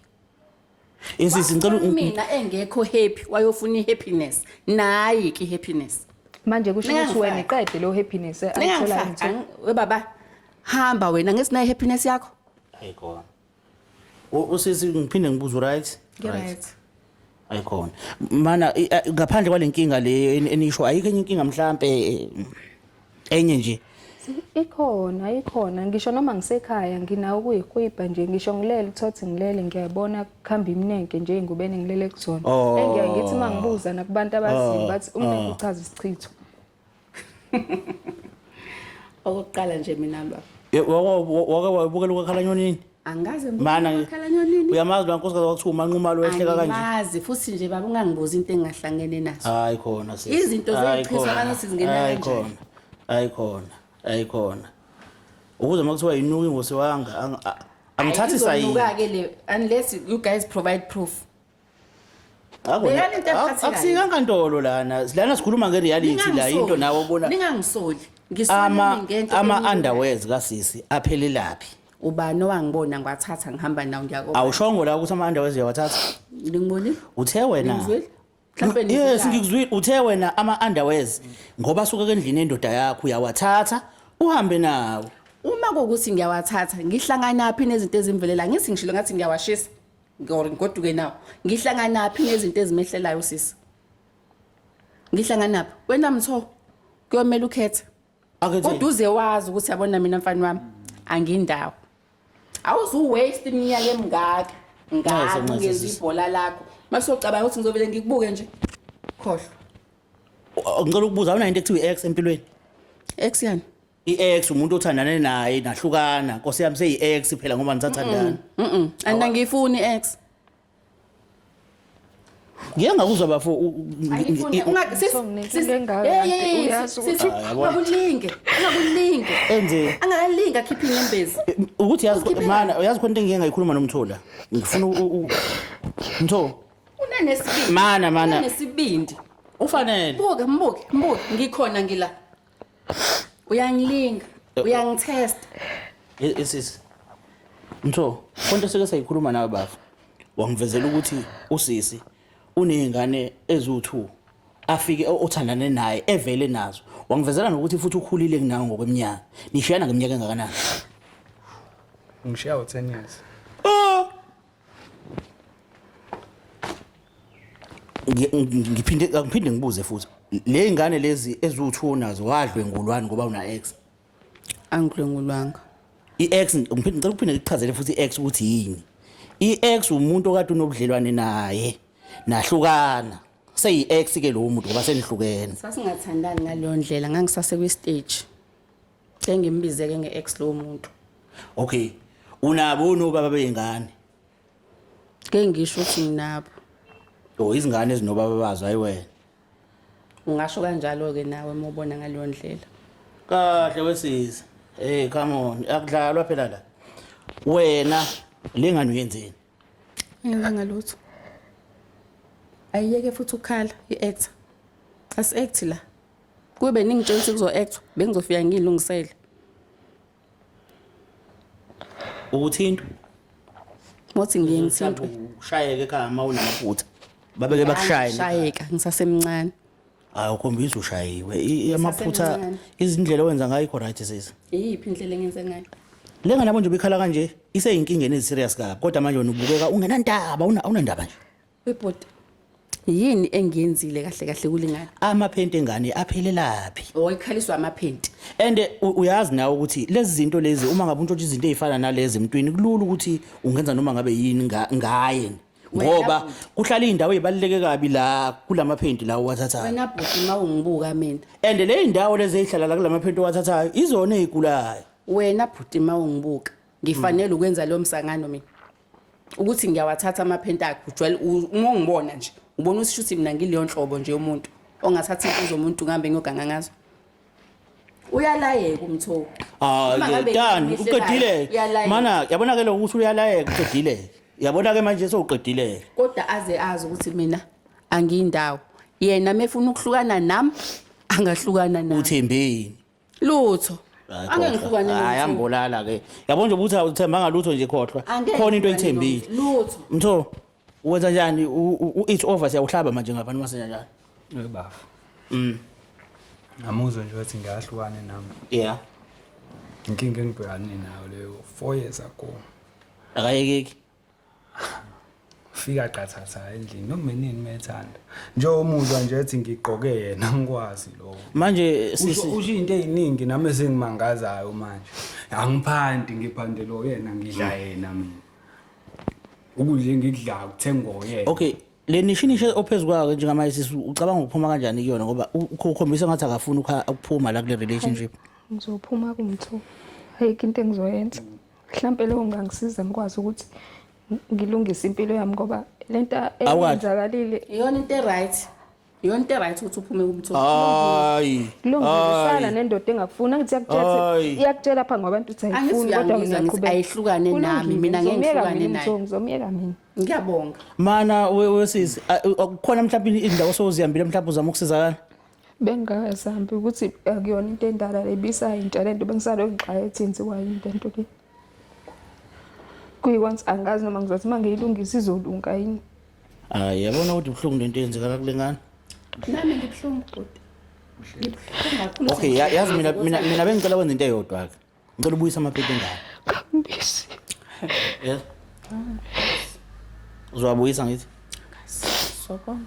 Insisi ngicela mina engekho happy wayofuna ihappiness. Nayi ke happiness. Manje kusho ukuthi wena Ningangifaki. iqede lo happiness ayitholayo. Ningangifaki. We baba hamba wena ngesinayo happiness yakho. Ayikhona. Usisi ngiphinde ngibuze right? Right. Ayikhona. Mana ngaphandle kwalenkinga le enisho ayikho enye inkinga mhlambe Enye nje. Ikhona, ikhona. Ngisho noma ngisekhaya nginawo ukuyihwibha nje, ngisho ngilele uthothi ngilele ngiyabona kuhamba iminenke nje ey'ngubeni ngilele kuzona. Oh. Engiyaye ngithi uma ngibuza nakubantu abaziyo Oh. bathi umnenke uchaza isichitho. Okokuqala nje mina baba. Wake wabukela ukwakhala nyonini? Angikaze Mana ngikhala nyonini. Uyamazi lo nkosikazi kwakuthiwa uManqumalo wehleka kanje. Angimazi futhi nje baba ungangibuzi into engingahlangene nazo. Hayi khona sisi. Izinto Hayi zeyichithwa khona. ngathi zingena Hayi kanjani. khona. Hayi khona. Hayi khona. Ukuze makuthiwa inuka ingosi wanga angithathi sayini. Izonuka-ke le unless you guys provide proof. Akho- Bhekani into ephathekayo. Akusika nkantolo lana. Lana sikhuluma ngereality la into nawe obona Ningangisoli. Ngisola ama ngento ama engiyibonayo. underwears kasisi aphelelaphi. Ubani owangibona ngiwathatha ngihamba nawo ngiyakoba. Awushongo la ukuthi ama underwears uyawathatha. Ngibonile? Uthe wena Ngizwile? Mhlawumbe Yes nizwile. ngikuzwile uthe wena ama underwears ngoba suka endlini yendoda yakho uyawathatha uhambe nawo. Uma kuwukuthi ngiyawathatha ngihlanganaphi nezinto ezimvelela ngithi ngishilo ngathi ngiyawashisa or ngigoduke nawo. Ngihlanganaphi nezinto ezimehlelayo sisi? Ngihlanganaphi? Wena Mtho kuyomela ukhethe. Akethe. Kodwa uze wazi ukuthi yabona mina mfana wami angindawo. Awuzu waste iminyaka emingaka Ncese, ngaka ncese, ungenza sisi. ibhola lakho. Mase ucabanga ukuthi ngizovele ngikubuke nje. Khohlwa. Ngicela ukubuza awunayo into ekuthiwa i-ex empilweni? Ex yani? I-ex umuntu othandane naye nahlukana. Nkosi yami seyi-ex phela ngoba nisathandana. Mhm. Andangifuni ex. Ngike ngakuzwa bafo Angifuni unga sis sis Engaka kanti uyazi ukuthi- ungakulinge ungakulinge enze angakalinga akhiphe inyembezi ukuthi yazi mana uyazi khona into engike ngayikhuluma nomthola. Ngifuna Mtho unanesibindi Mana, mana. unanesibindi ufanele. buka mbuke mbuke ngikhona ngila uyangilinga uyangitest Isisi. Mtho, konke sike sayikhuluma nawe bafo. Wangivezela ukuthi usisi unezingane eziwu2 afike othandane naye evele nazo. Wangivezela nokuthi futhi ukhulile kunawe ngokweminyaka. Nishiyana ngeminyaka engakanani? Ngishiya u-10 years. Ngiphinde ngiphinde ngibuze futhi. Le ngane lezi eziwu2 nazo wadlwengulwani ngoba una ex. angidlwengulwanga I-ex ngiphinde ngicela ukuphinde ngikuchazele futhi i-ex ukuthi yini. I-ex umuntu okade unobudlelwane naye nahlukana. Seyi-ex ke lowo muntu ngoba senihlukene. Sasingathandani ngaleyo ndlela ngangisase kwi stage engimbizeke nge-ex lowo muntu. Okay. Unabo nobaba beyingane. Ke ngisho ukuthi nginabo. Oh izingane ezinobaba bazo hayi wena. Ungasho kanjalo ke nawe uma ubona ngaleyo ndlela. Kahle wesisi. Hey come on, akudlalwa phela la. Wena lengane uyenzeni? Angenzanga lutho. Ayiyeke futhi ukukhala i-actor. Asi-act la. Kube ningitshela ukuthi kuzo-actwa bengizofika ngiyilungisele. Ukuthintwa. Mothi ngiye ngithintwe. Ushayeke ekhaya uma unamaphutha. Babeke bakushaye. Shayeka ngisasemncane. Hayi ukhombisa ushayiwe. Amaphutha Ngisasemncane. izindlela owenza ngayo ikho right sisi. Iyiphi indlela engenze ngayo? Lengane yabo nje ubikhala kanje iseyinkingeni eziserious kabi kodwa manje wena ubukeka ungenandaba awunandaba nje. Webhodi. Yini engiyenzile kahle kahle kulingana? Amaphenti engane aphelelaphi? Oh ikhaliswa amaphenti. And uyazi nawe ukuthi lezi zinto lezi uma ngabe untshontsha izinto ezifana nalezi emntwini kulula ukuthi ungenza noma ngabe yini ngaye Wena ngoba bhuti. kuhlala indawo ezibaluleke kabi la kulamaphenti la owathathayo. Wena bhuti uma ungibuka mina. And le indawo lezi ezihlala la kulamaphenti owathathayo izona ezigulayo. Wena bhuti uma ungibuka ngifanele ukwenza lo msangano mina. Ukuthi ngiyawathatha amaphenti akhe ujwayele uma ungibona nje ubona usho ukuthi mina ngileyo nhlobo nje yomuntu ongathatha into zomuntu ngihambe ngiyoganga ngazo. Uyalayeka umtho. Ah Uma ngabe done ngimehlelayo, uqedile. uyalayeka. Mana yabona ke lokhu ukuthi uyalayeka uqedile. Yabona ke manje sewuqedile. Kodwa aze azi ukuthi mina angiyindawo. Yena mefuna ukuhlukana nami angahlukana nami. Uthembeni. Lutho. Hayi, Angeke khohlwa. ngihlukane Hayi nomtho. angibulala ke. Yabona nje ukuthi awuthembanga lutho nje khohlwa. Angeke Khona into ngihlukane oyithembile. nomtho. Lutho. Mtho wenza njani it's over siyawuhlaba manje ngapha noma senjani? Webafu. Ngamuzwa nje wathi ngiyahlukane nami. Yeah. Inkinga engibhekane nayo leyo 4 years ago. Akayekeki. Ufika qathatha endlini noma inini methanda. Njengoba nje ethi ngigqoke yena angikwazi lokho. Manje sisi Usho into eziningi nami esengimangazayo manje. Angiphanti ngiphande lo yena ngidla yena mina. Ukudla engikudlayo kuthengwa uyena. Okay, le nishinishe ophezu kwayo njengamanje sisi ucabanga ukuphuma kanjani kuyona ngoba ukhombisa ngathi akafuni ukuphuma la kule relationship. Ngizophuma kumtho. Ayikho into engizoyenza. Mhlampe lokho kungangisiza ngikwazi ukuthi ngilungise impilo yami ngoba lento Awukwazi. eyenzakalile Iyona into e-right. Iyona into e-right ukuthi uphume kumtho. Hayi. kulungile sala nendoda engakufuni angithi iyakutshela Hayi. iyakutshela phambi kwabantu ukuthi Angithi ayifuni kodwa uyangizwa ngithi ngiyaqhubeka ayihlukane nami, Kulungile, mina ngeke ngizomyeka ngihlukane mina naye. uMtho, ngizomyeka mina Ngiyabonga. Mana wesisi kukhona mhlawumbe indawo osozihambile mhlawumbe uzama ukusizakala. Bengingakasambi ukuthi akuyona into endala le ibisayintsha lento bengisalokhu ngixaye ethi yenziwa yini lento le. Kuyikonse angazi noma ngizothi uma ngiyilungisa izolunga yini. Hayi yabona ukuthi ubuhlungu lento eyenzekala kule ngane. Nami ngibuhlungu bhuti. Ngibuhlungu kakhulu. Okay, yazi mina bengicela wenza into eyodwa ke. Ngicela ubuyise amaphepha engane. Kangibisi. Yes. Uzowabuyisa ngithi? Sobona.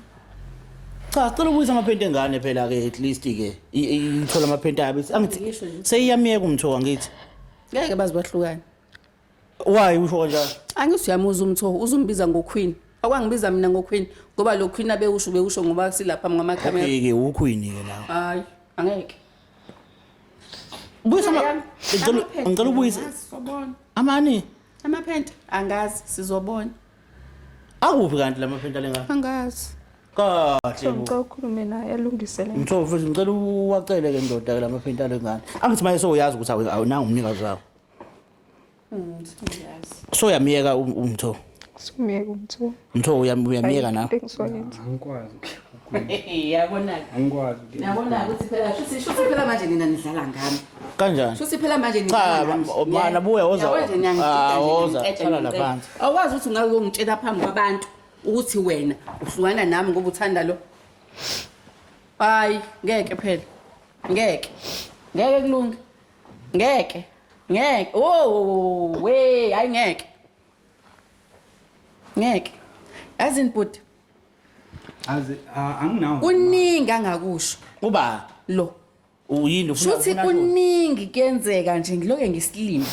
Cha, sicela ubuyise amaphenti engane phela ke at least ke ithola amaphenti ayo bese angithi Ngisho nje. seyiyamiyeka umthoka ngithi. Ngeke baze bahlukane. Why usho kanjalo? Angithi uyamuza umtho uzumbiza ngoQueen. Akwangibiza mina ngoQueen ngoba lo Queen abewusho bewusho ngoba silapha ngamakhamera. Okay ke uQueen ke nawe. Hayi, angeke. Buyisa ama ngicela ubuyise Sobona. amani Amaphenti angazi sizobona. akuphi kanti lamaphenti alengane? Angazi. Kahle bo. Ngicela ukhulume naye alungise le nto. Mtho futhi ngicela uwacele ke ndoda ke lamaphenti alengane. Angithi manje sowuyazi ukuthi awunanga umnikazi wawo. Ngiyazi. Soyamiyeka umtho. Sumyeka uMtho. Mtho uyamiyeka nawe. Ayikho into engizoyenza. Angikwazi. Yabona. Angikwazi. Yabona ukuthi phela shuthi phela manje nina nidlala ngami. Kanjani? Shuthi phela manje Cha, nidlala ngami. mana buya woza. Yabona nje niyangidida Ah, nje, woza, niyangiceda, hlala la niyangiceda. phansi. Awazi ukuthi ungake uyongitshela phambi kwabantu ukuthi wena uhlukana nami ngoba uthanda lo. Hayi, ngeke phela. Ngeke. Ngeke kulunge. Ngeke. Ngeke. Oh, we, hayi ngeke. Ngeke. Yazini bhuti, Aze anginawo. kuningi angakusho Uba lo. uyini ufuna Shuthi ufuna- kuningi kuyenzeka nje ngiloke ngisilima.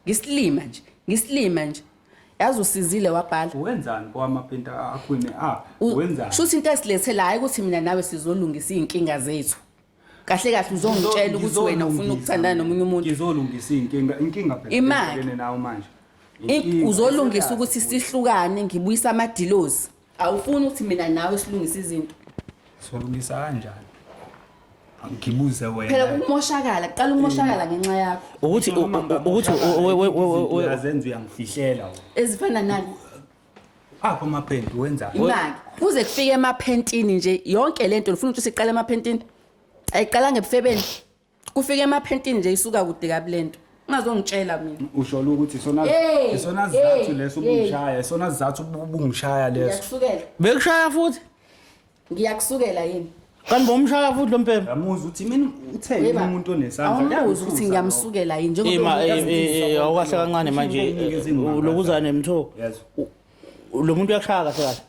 Ngisilima nje. Ngisilima nje. Yazi usizile wabhala. Wenzani kwamaphenti aQueen ah wenzani? Shuthi into esilethe la hayi ukuthi mina nawe sizolungisa izinkinga zethu. Kahle kahle uzongitshela ukuthi wena ufuna ukuthandana nomunye umuntu. Ngizolungisa inkinga inkinga phela Imali. ebhekene nawo manje. Uzolungisa ukuthi sihlukane ngibuyisa amadilozi. Awufuni ukuthi mina nawe silungise izinto. Solungisa kanjani? Ngibuze wena. Phela ukumoshakala, kuqala ukumoshakala ngenxa yakho. Ukuthi ukuthi uyazenza uyangifihlela wena. Ezifana nani? Apho amaphenti wenzani? Imali. Kuze kufike emaphentini nje yonke lento ufuna ukuthi siqale emaphentini. Ayiqala ngebufebeni. Kufike emaphentini nje isuka kude kabi lento. Ungazongitshela mina. Usho ukuthi sona Hey, isona sizathu hey, leso hey. ubungishaya, isona sizathu ubungishaya leso. Ngiyakusukela. Bekushaya futhi. Ngiyakusukela yini? Kanti bomshaya futhi lo mpembe. Yamuza ukuthi mina utheni Yeba, umuntu onesandla. Awumbuzi ukuthi ngiyamsukela yini njengoba Ima umuntu- awukahle kancane manje lokuzane mtho. Yes. Lo muntu uyakushaya kahle kahle.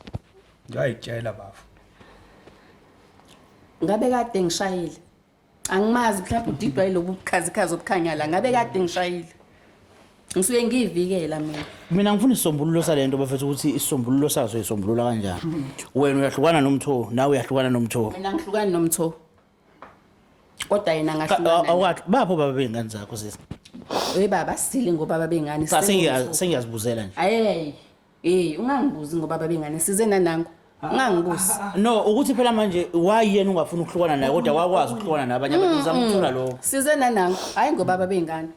Ngiyayitshela bafo. Ngabe kade ngishayile. Angimazi mhlawumbe udidwa yilobu bukhazikhazi obukhanya la. Ngabe kade ngishayile. Ngisuke ngiyivikela mina. Mina ngifuna isisombululo salento bafethu ukuthi isisombululo saso isombulula kanjani. Wena uyahlukana nomtho, nawe uyahlukana nomtho. Mina ngihlukani nomtho. Kodwa yena ngahlukana. Awukahle bapho baba beyingane zakho sisi. Hey baba sisile ngoba babengane. Cha sengiyazibuzela nje. Hey. Hey, ungangibuzi ngoba babengane size nanango. Ungangibuzi. No, ukuthi phela manje why yena ungafuni ukuhlukana naye kodwa wakwazi ukuhlukana nabanye abantu uzama ukuthola lokho. Size nanango. Hayi ngoba babengane.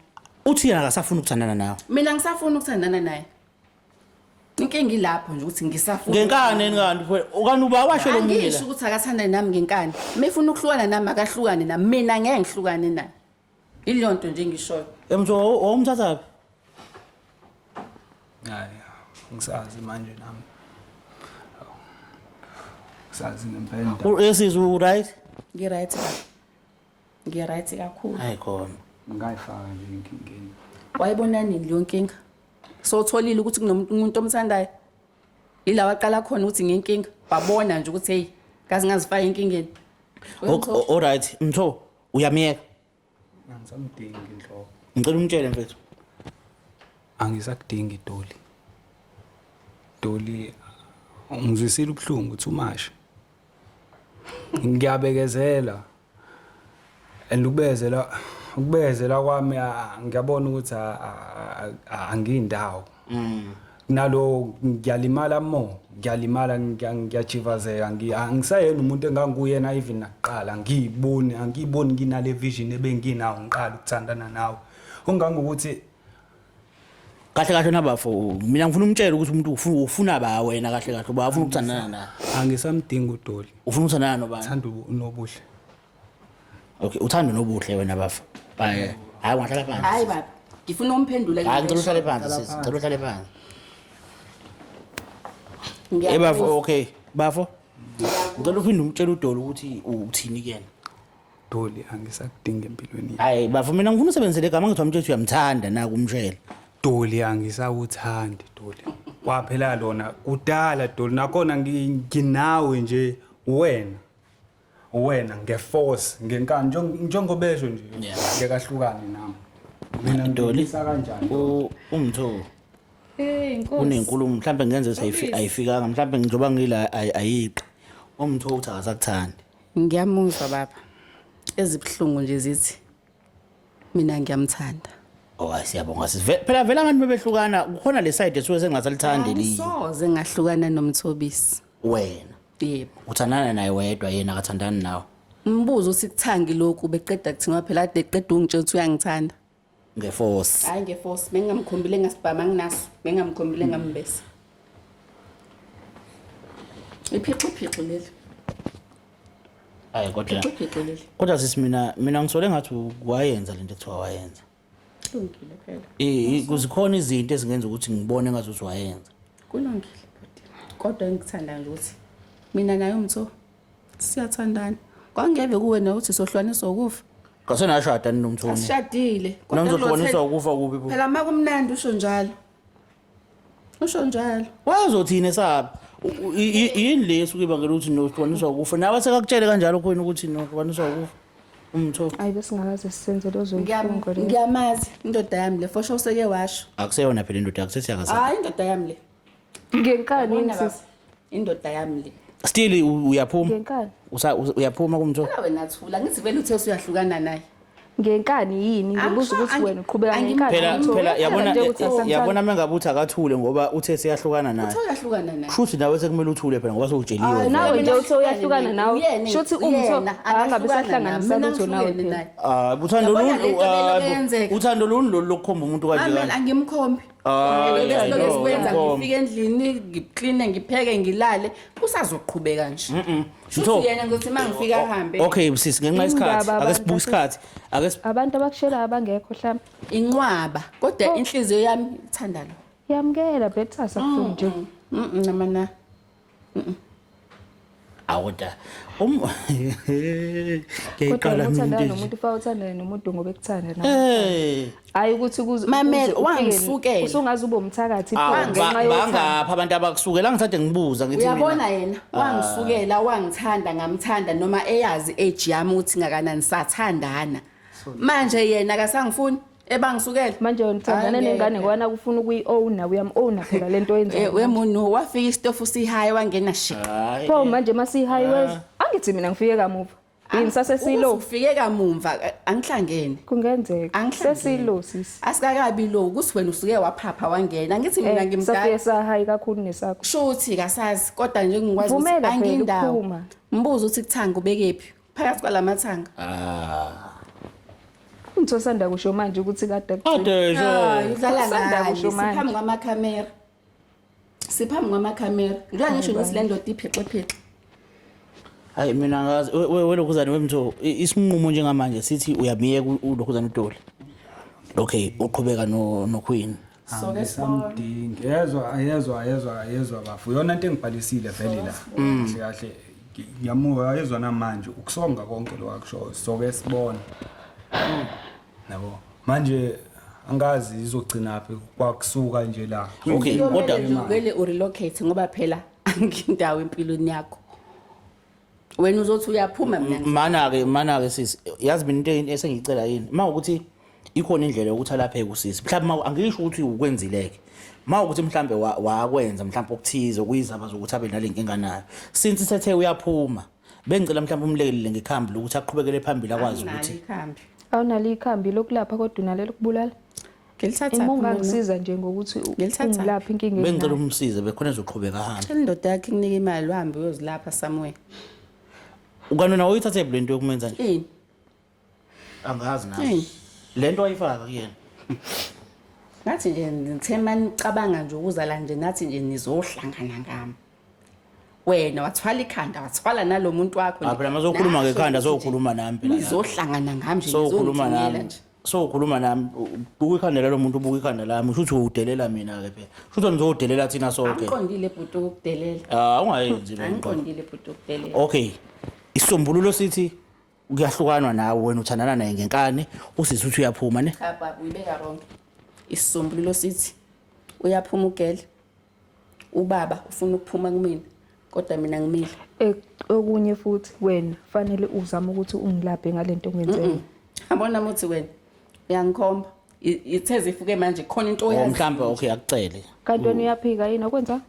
Uthi yena akasafuni ukuthandana nawe. Mina ngisafuna ukuthandana naye. Inkinga ilapho nje ukuthi ngisafuna. Ngenkani yini kanti phela kanti uba washo lo munye Angisho la. ukuthi akathandane nami ngenkani. Mefuna ukuhlukana nami akahlukane nami. Mina ngeke ngihlukane naye. Ileyo nto nje engishoyo. Emtho wawumthatha phi? Hayi, ngisazi manje nami. Ngisazi ngempela. Esizwe u right? Ngi-right baba. Ngi-right kakhulu. Hayi khona. Ngayifaka nje inkingeni. Wayibona nini leyo nkinga? Sowutholile ukuthi kunomuntu umuntu omthandayo? Ila waqala khona ukuthi nginkinga, wabona nje ukuthi hey, kaze ngazifaka enkingeni. All right, Mtho, uyamyeka. Angisamdingi inhloko. Ngicela umtshele mfethu. Angisakudingi Doli. Doli ungizwisile ubuhlungu too much. Ngiyabekezela. And ukubekezela ukubekezela kwami ngiyabona ukuthi angindawo. Nalo ngiyalimala more, ngiyalimala ngiyajivazeka, angisayena umuntu enganguyena even nakuqala, ngiyiboni angiyiboni nginale vision ebenginawo ngiqala ukuthandana nawe. Ungangokuthi Kahle kahle nabafo, mina ngifuna umtshele ukuthi umuntu ufuna ba wena kahle kahle uba ufuna ukuthandana naye. Angisamdingi uDoli. Ufuna ukuthandana nobani? Thanda uNobuhle. Okay, uthanda uNobuhle wena bafo. Hayi, hayi ungahlala phansi. Hayi baba, ngifuna umphendule. Hayi ngicela uhlale phansi sisi, ngicela uhlale phansi. Eh bafo, okay. Bafo. Ngicela uphinde umtshele uDoli ukuthi uthini kuyena. Doli angisakudingi empilweni yami. Hayi bafo mina ngifuna usebenzele igama ngithi wamtshela ukuthi uyamthanda naku umshela. Doli angisawuthandi Doli. Kwaphela lona kudala Doli nakhona nginawe nje wena. Wena ngeforce ngenkani njengoba esho nje ngeke ahlukane nami. Mina Doli ngifisa kanjani? Umtho. Hey inkosi. Unenkulumo mhlambe ngenze ayifikanga mhlambe njengoba ngila ayiqi. Umtho uthi akasakuthandi. Ngiyamuzwa baba. Ezibuhlungu nje zithi mina ngiyamthanda. Oh hayi siyabonga sisi. Phela vele abantu bebehlukana kukhona le side esuke sengasalithandi li. Angisoze ngahlukana noMthobisi. Wena. Yebo. Uthandana naye wedwa yena akathandani nawe. Mbuzo uthi kuthangi lokhu beqeda kuthiwa phela ade qeda ungitshela ukuthi uyangithanda. Ngeforce. Hayi ngeforce bengingamkhombile ngasibhama nginaso bengingamkhombile ngambesa. Iphixi phixi leli. Hayi kodwa. Phixi leli. Kodwa sisi mina ngisole ngathi wayenza lento ekuthiwa wayenza. Kulungile phela. Eh kuzikhona izinto ezingenza ukuthi ngibone ngathi uthi wayenza. Kulungile bhuti. Kodwa engikuthanda nje ukuthi mina naye uMtho siyathandana. Kwangeve kuwe nawe uthi sohlukaniswa ukufa. Ngase nashada nini nomthoni? Asishadile. Kodwa nizohlukaniswa ukufa kuphi bo? Phela makumnandi usho njalo. Usho njalo. Wazothini esaba? Yini le esuke ibangela ukuthi nohlukaniswa ukufa? Nawe sekakutshele kanjalo khona ukuthi nohlukaniswa ukufa. Umtho. Ayi besingakaze sisenze lezo zifungo lezo. Ngiyamazi indoda yami le for sure useke washo. Akuseyona phela indoda yakho sesiyakasa. Hayi indoda yami le. Ngenkani yini sisi? Indoda yami le. Still uyaphuma. Ngenkani. Uyaphuma kumtho. Phela wena thula ngithi vele uthe usuyahlukana naye. Ngenkani yini? Ngibuza ukuthi wena uqhubeka ngenkani. Phela phela yabona yabona mengabe uthi akathule ngoba uthe siyahlukana naye. Uthe uyahlukana naye. Shuthi nawe sekumele uthule phela ngoba sewutsheliwe. Nawe nje uthe uyahlukana nawe. Shuthi umtho angabe sahlanganisa lutho nawe phela. Ah, uthando lolu uthando lolu lokukhomba umuntu kanje kanje. Angimkhombi. Lokho esikwenza ngifike endlini ngikline ngipheke ngilale kusazoqhubeka nje. Shuthi yena ngizothi mangifika ahambe. Okay sisi ngenxa yesikhathi ake sibuke isikhathi ake abantu abakushelayo abangekho mhlawumbe. Inqwaba kodwa inhliziyo yami ithanda lo. Yamkela better sakufuni nje. Namana. Awuda. Ngiyayiqala mina into. Nomuntu fa uthandane nomuntu ngoba ekuthanda nawe. Eh. Hayi ukuthi kuze Mamela wangisukela. Usungaze ube umthakathi ngenxa yothando. Bangapha abantu abakusukela ngithathe ngibuza ngithi mina. Uyabona yena wangisukela wangithanda ngamthanda noma eyazi age yami ukuthi ngakanani sathandana. Manje yena akasangifuni. Ebangisukela manje wena uthandana nengane ngoba nakufuna ukuyi-owner uyam-owner phela lento oyenzayo. Wemuntu wafika isitofu sihayi wangena shika. Pho manje masihayi weza angithi mina ngifike kamuva. Yini sasesilo? Ufike kamumva angihlangene. Kungenzeka. Sesilo sisi. Asikakabi lo ukuthi wena usuke waphapha wangena. Ngithi mina ngimdala. Safike sahayi kakhulu nesakho. Shuthi kasazi kodwa nje ngikwazi ukuthi angindawo. Mbuzo uthi kuthanga ubekephi? Phakathi kwalamathanga. Ah. Umtho osanda kusho manje ukuthi kade Kade Hayi udlala ngani siphambi kwamakhamera. Siphambi kwamakhamera. Ngeke ngisho ukuthi le ndoda iphixe phixe. Hayi mina ngazi welokhuzane wemtho isinqumo njengamanje sithi uyamiyeka ulokhuzane uDoli. Okay uqhubeka no no Queen. Angisamdingi. Yezwa yezwa yezwa yezwa bafu. Yona into engibhalisile vele la. Kahle kahle ngiyamuka yezwa namanje ukusonga konke lo akushoyo soke sibona. Yabo. Manje Angazi izogcinaphi kwakusuka nje la. Okay, kodwa Kumele nje uvele urelocate ngoba phela angindawo empilweni yakho. Wena uzothi uyaphuma mina. Mana-ke, mana-ke sisi, yazi mina into esengiyicela yini, uma ukuthi ikhona indlela yokuthi alapheke usisi, mhlawumbe angisho ukuthi ukwenzile-ke, uma ukuthi mhlawumbe wakwenza mhlawumbe okuthize okuyizaba zokuthi abe nale nkinga nayo, since sethe uyaphuma, bengicela mhlawumbe umlekelele ngekhambi lokuthi aqhubekele phambili akwazi Anginalo ukuthi ikhambi. Awunalo ikhambi lokulapha kodwa unalo lokubulala. Ngilithatha Uma mina. ungangisiza nje ngokuthi Ngilithatha. ungilaphe inkinga bengicela enginayo. umsize bekhona ezoqhubeka ahambe. Tshela indoda yakhe ikunike imali uhambe uyozilapha somewhere. Kanti wena uyithathe le nto yokumenza nje? Ini? Angazi nami. Ini? Le nto ayifaka kuyena. Ngathi nje ngithe manicabanga nje ukuza la nje nathi nje nizohlangana ngami. Wena wathwala ikhanda wathwala nalomuntu wakho Ah, phela mazokhuluma Nasho ngekhanda ukuthi nje sokhuluma nami phela. Nizohlangana ngami nje Sokhuluma nizongithumela nami. nje. Sokhuluma nami buka ikhanda lalo muntu, buka ikhanda lami, usho ukuthi udelela mina ke phela. Usho ukuthi nizodelela thina sonke. Angiqondile bhuti ukukudelela. Ah, ungayenzi le nto. Angiqondile bhuti ukudelela. Okay. Isisombululo sithi kuyahlukanwa nawe, wena uthandana naye ngenkani, usisi uthi uyaphuma ne? Cha baba uyibeka wrong. Isisombululo sithi uyaphuma ugele. Ubaba ufuna ukuphuma kumina kodwa mina ngimile. Okunye futhi wena fanele uzame ukuthi ungilaphe ngalento ongenzela. Yabona muthi wena uyangikhomba. Itheze ifuke manje khona into Oh, oyazi. mhlambe okay akucele. Kanti wena uyaphika yini akwenza?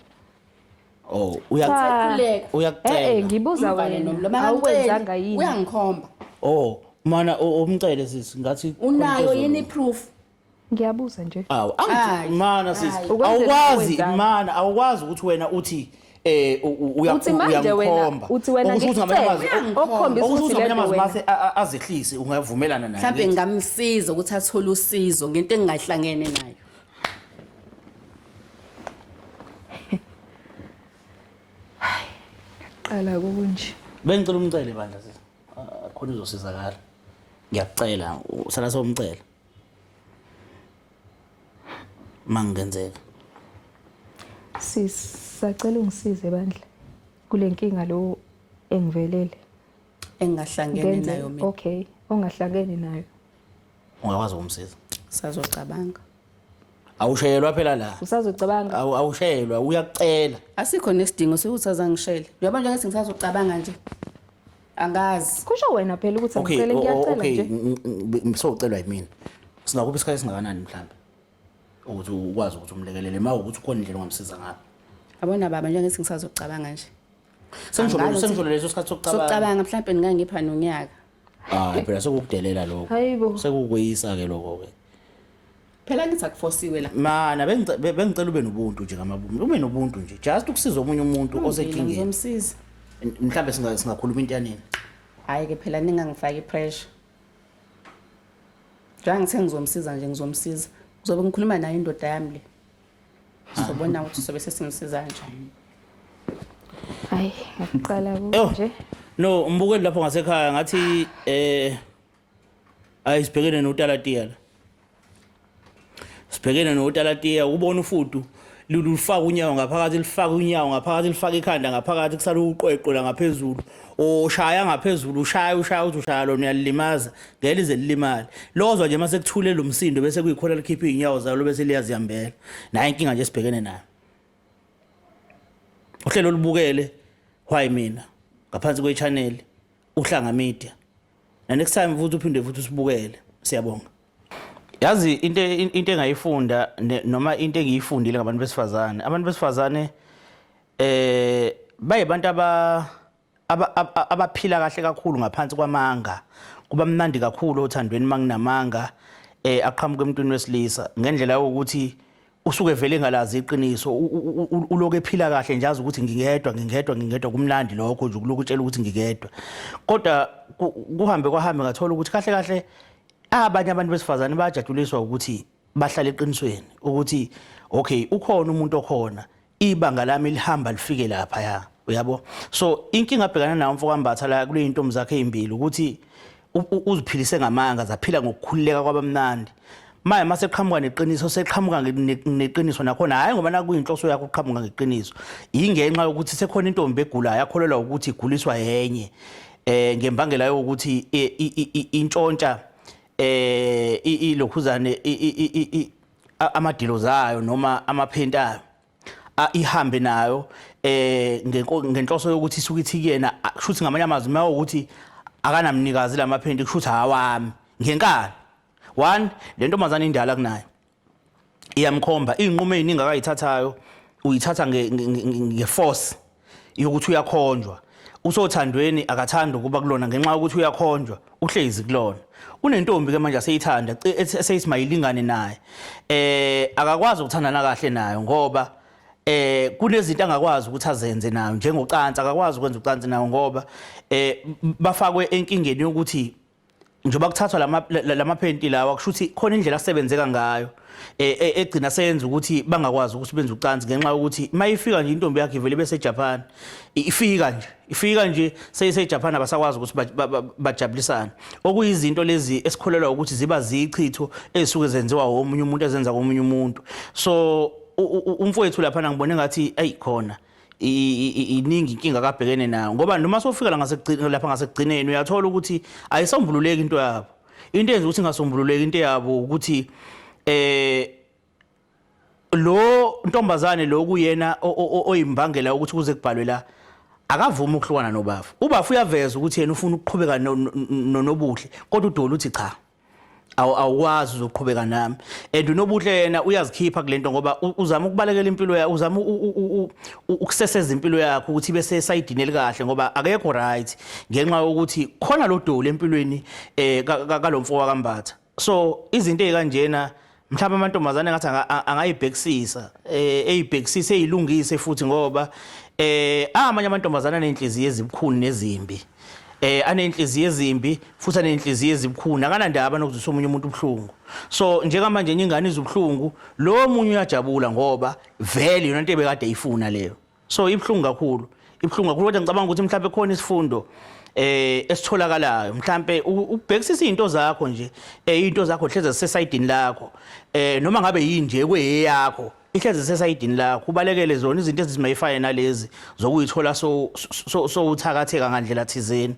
Oh, Cha. Uyakhuleka. uyakucela. Eh ngibuza Umvale wena. nomlomo. Awukwenzanga yini? Uyangikhomba. Oh, mana umcele sisi ngathi khona into Unayo ezolunga. yini proof? Ngiyabuza nje. Awu, angithi Hayi, mana sisi, hayi. Ukwenzela awukwazi ukwenzani? mana, awukwazi ukuthi wena uthi Uthi manje wena uyangikhomba. uthi wena Okusho ukuthi ngamanye amazwi ngikucele okukhombisa okusho ukuthi ukuthi ngamanye lento amazwi wena mase azehlise ungavumelana naye. Mhlambe ngingamsiza ukuthi athole usizo ngento engingahlangene nayo. Qala kunje. Bengicela umcele bandla sisi. Ah, khona uzosizakala. Ngiyakucela, usala sowumcela. Mangenzeka. Sis, sacela ungisize bandla kule nkinga lo engivelele. Engingahlangene Ngenze nayo mina. okay, ongahlangene nayo. Ungakwazi ukumsiza. Sazocabanga. Awushayelwa phela la. Usazocabanga. Awushayelwa, uyakucela. Asikho nesidingo sokuthi azangishele. Uyabona nje ngathi ngisazocabanga nje. Angazi. Kusho wena phela ukuthi Okay, angicele ngiyacela okay, nje. sowucelwa yimina. Singakuphi isikhathi esingakanani mhlambe? Ukuthi ukwazi ukuthi umlekelele uma ukuthi ukhona indlela ongamsiza ngayo. Yabona baba nje ngathi ngisazocabanga nje. Sengisho Angazi sengisho leso sikhathi sokucabanga. Sokucabanga mhlawumbe ningangipha nonyaka. Ah, phela sekukudelela lokho. Hayibo. Sekukweyisa ke lokho ke. Phela ngithi akufosiwe la. Mana bengicela ube nobuntu nje ngamabomu. Ube nobuntu nje. Just ukusiza omunye umuntu osenkingeni. Ngizomsiza. Mhlambe singakhuluma into yanini. Hayi ke phela ningangifaki ipressure. Njengoba ngithe ngizomsiza nje ngizomsiza. Ngizobe ngikhuluma naye indoda yami le. Sizobona ukuthi sobe sesimsiza kanjani. Hayi, ngiyaqala Eyo. kunje. No, umbukeli lapho ngasekhaya ngathi ayisibhekene notalatiya la. Sibhekene notalatiya ubona ufudu lulufaka unyawo ngaphakathi, lifaka unyawo ngaphakathi, lifaka ikhanda ngaphakathi, kusala uqweqwe la ngaphezulu. Oshaya ngaphezulu, ushaya ushaya uthi ushaya lona uyalimaza, ngeke lize lilimale. Lozwa nje mase kuthule lo msindo bese kuyikhona likhipha izinyawo zalo bese liyazihambela. Nayi inkinga nje sibhekene nayo. Uhlelo olubukele why mina ngaphansi kwe-channel Uhlanga Media. Na next time futhi uphinde futhi usibukele. Siyabonga. Yazi into engayifunda noma into engiyifundile ngabantu besifazane. Abantu besifazane bayibantu abaphila kahle kakhulu ngaphansi kwamanga. Kuba mnandi kakhulu othandweni manginamanga aqhamuka emntwini wesilisa ngendlela yokuthi usuke vele engalazi iqiniso, uloku ephila kahle nje azi ukuthi ngingedwa, ngingedwa, ngingedwa, kumnandi lokho nje ukulokhu utshela ukuthi ngingedwa. Kodwa kuhambe kwahambe ngathola ukuthi kahle kahle abanye abantu besifazane bayajatshuliswa ukuthi bahlale eqinisweni ukuthi okay ukhona umuntu okhona, ibanga lami lihamba lifike lapha ya, uyabo. So inkinga abhekana nayo umfo kaMbatha la kule intombi zakhe ezimbili ukuthi uziphilise ngamanga, zaphila ngokukhululeka kwabamnandi. Manje mase qhamuka neqiniso, seqhamuka neqiniso nakhona, hayi ngoba nakuyinhloso yakho uqhamuka ngeqiniso, ingenxa yokuthi sekhona intombi egulayo yakholelwa ukuthi iguliswa yenye ngembangela yokuthi intshontsha Ilokhuzane amadilo zayo noma amaphenti ayo ihambe nayo ngenhloso yokuthi isuke ithi kuyena, kushuthi ngamanye amazwi uma ukuthi akanamnikazi lamaphenti, kushuthi awami ngenkani. One, le ntombazane indala kunayo, iyamkhomba. Iy'nqumo ey'ningi akayithathayo uyithatha nge-force yokuthi uyakhonjwa. Usothandweni, akathandi ukuba kulona ngenxa yokuthi uyakhonjwa, uhlezi kulona. Unentombi ke manje aseyithanda, eseyithi mayilingane naye. Akakwazi ukuthandana kahle nayo ngoba kunezinto angakwazi ukuthi azenze nayo, njengocansi. Akakwazi ukwenza ucansi nayo ngoba bafakwe enkingeni yokuthi njengoba kuthathwa lamaphenti lawa, kusho ukuthi khona indlela asebenzeka ngayo egcina seyenza ukuthi bangakwazi ukuthi benze ucansi, ngenxa yokuthi mayifika nje intombi yakhe ivele bese Japan. Ifika nje seyiseJapan, abasakwazi ukuthi bajabulisane, okuyizinto lezi esikholelwa ukuthi ziba zichitho ezisuke zenziwa omunye umuntu, ezenza komunye umuntu. So umfowethu lapha ngibone ngathi ayi khona iningi inkinga akabhekene nayo, ngoba noma sofika la ngasekugcineni, lapha ngasekugcineni uyathola ukuthi ayisombululeki into yabo. Into eyenza ukuthi ingasombululeki into yabo ukuthi lo ntombazane lo kuyena oyimbangela ukuthi kuze kubhalwe la, akavumi ukuhlukana nobafu. Ubafu uyaveza ukuthi yena ufuna ukuqhubeka noNobuhle, kodwa uDoli uthi cha, awukwazi uzoqhubeka nami. And uNobuhle yena uyazikhipha kulento ngoba uzama ukubalekela impilo yakhe, uzama ukuseseza impilo yakhe ukuthi ibe sesayidini elikahle, ngoba akekho right ngenxa yokuthi khona lo Doli empilweni kalomfo wakaMbatha. So izinto ezikanjena mhlawumbe amantombazane ngathi angayibhekisisa, eyibhekisise, eyilungise futhi, ngoba amanye amantombazane anenhliziyo ezibukhuni nezimbi, anenhliziyo ezimbi futhi anenhliziyo ezibukhuni, akanandaba nokuzwisa omunye umuntu ubuhlungu. So njengamanje enye ingane izubuhlungu, lo munye uyajabula ngoba vele yona into ebekade eyifuna leyo. So ibuhlungu kakhulu, ibuhlungu kakhulu, kodwa ngicabanga ukuthi mhlawumbe khona isifundo esitholakalayo. Mhlambe ubhekisisa izinto zakho nje, izinto zakho hleze zisesayidini lakho, noma ngabe yini nje kweyakho, ihleze zisesayidini lakho, ubalekele zona izinto ezimayifane nalezi zokuyithola so so uthakatheka ngandlela thizeni,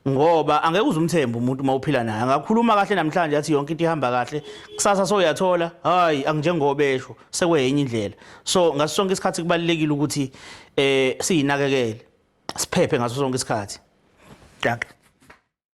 ngoba angeke uze umthembe umuntu uma uphila naye. Angakhuluma kahle namhlanje athi yonke into ihamba kahle, kusasa soyathola hayi anginjengobesho sekweyenye indlela. So ngaso sonke isikhathi kubalulekile ukuthi siyinakekele, siphephe ngaso sonke isikhathi. Dankie.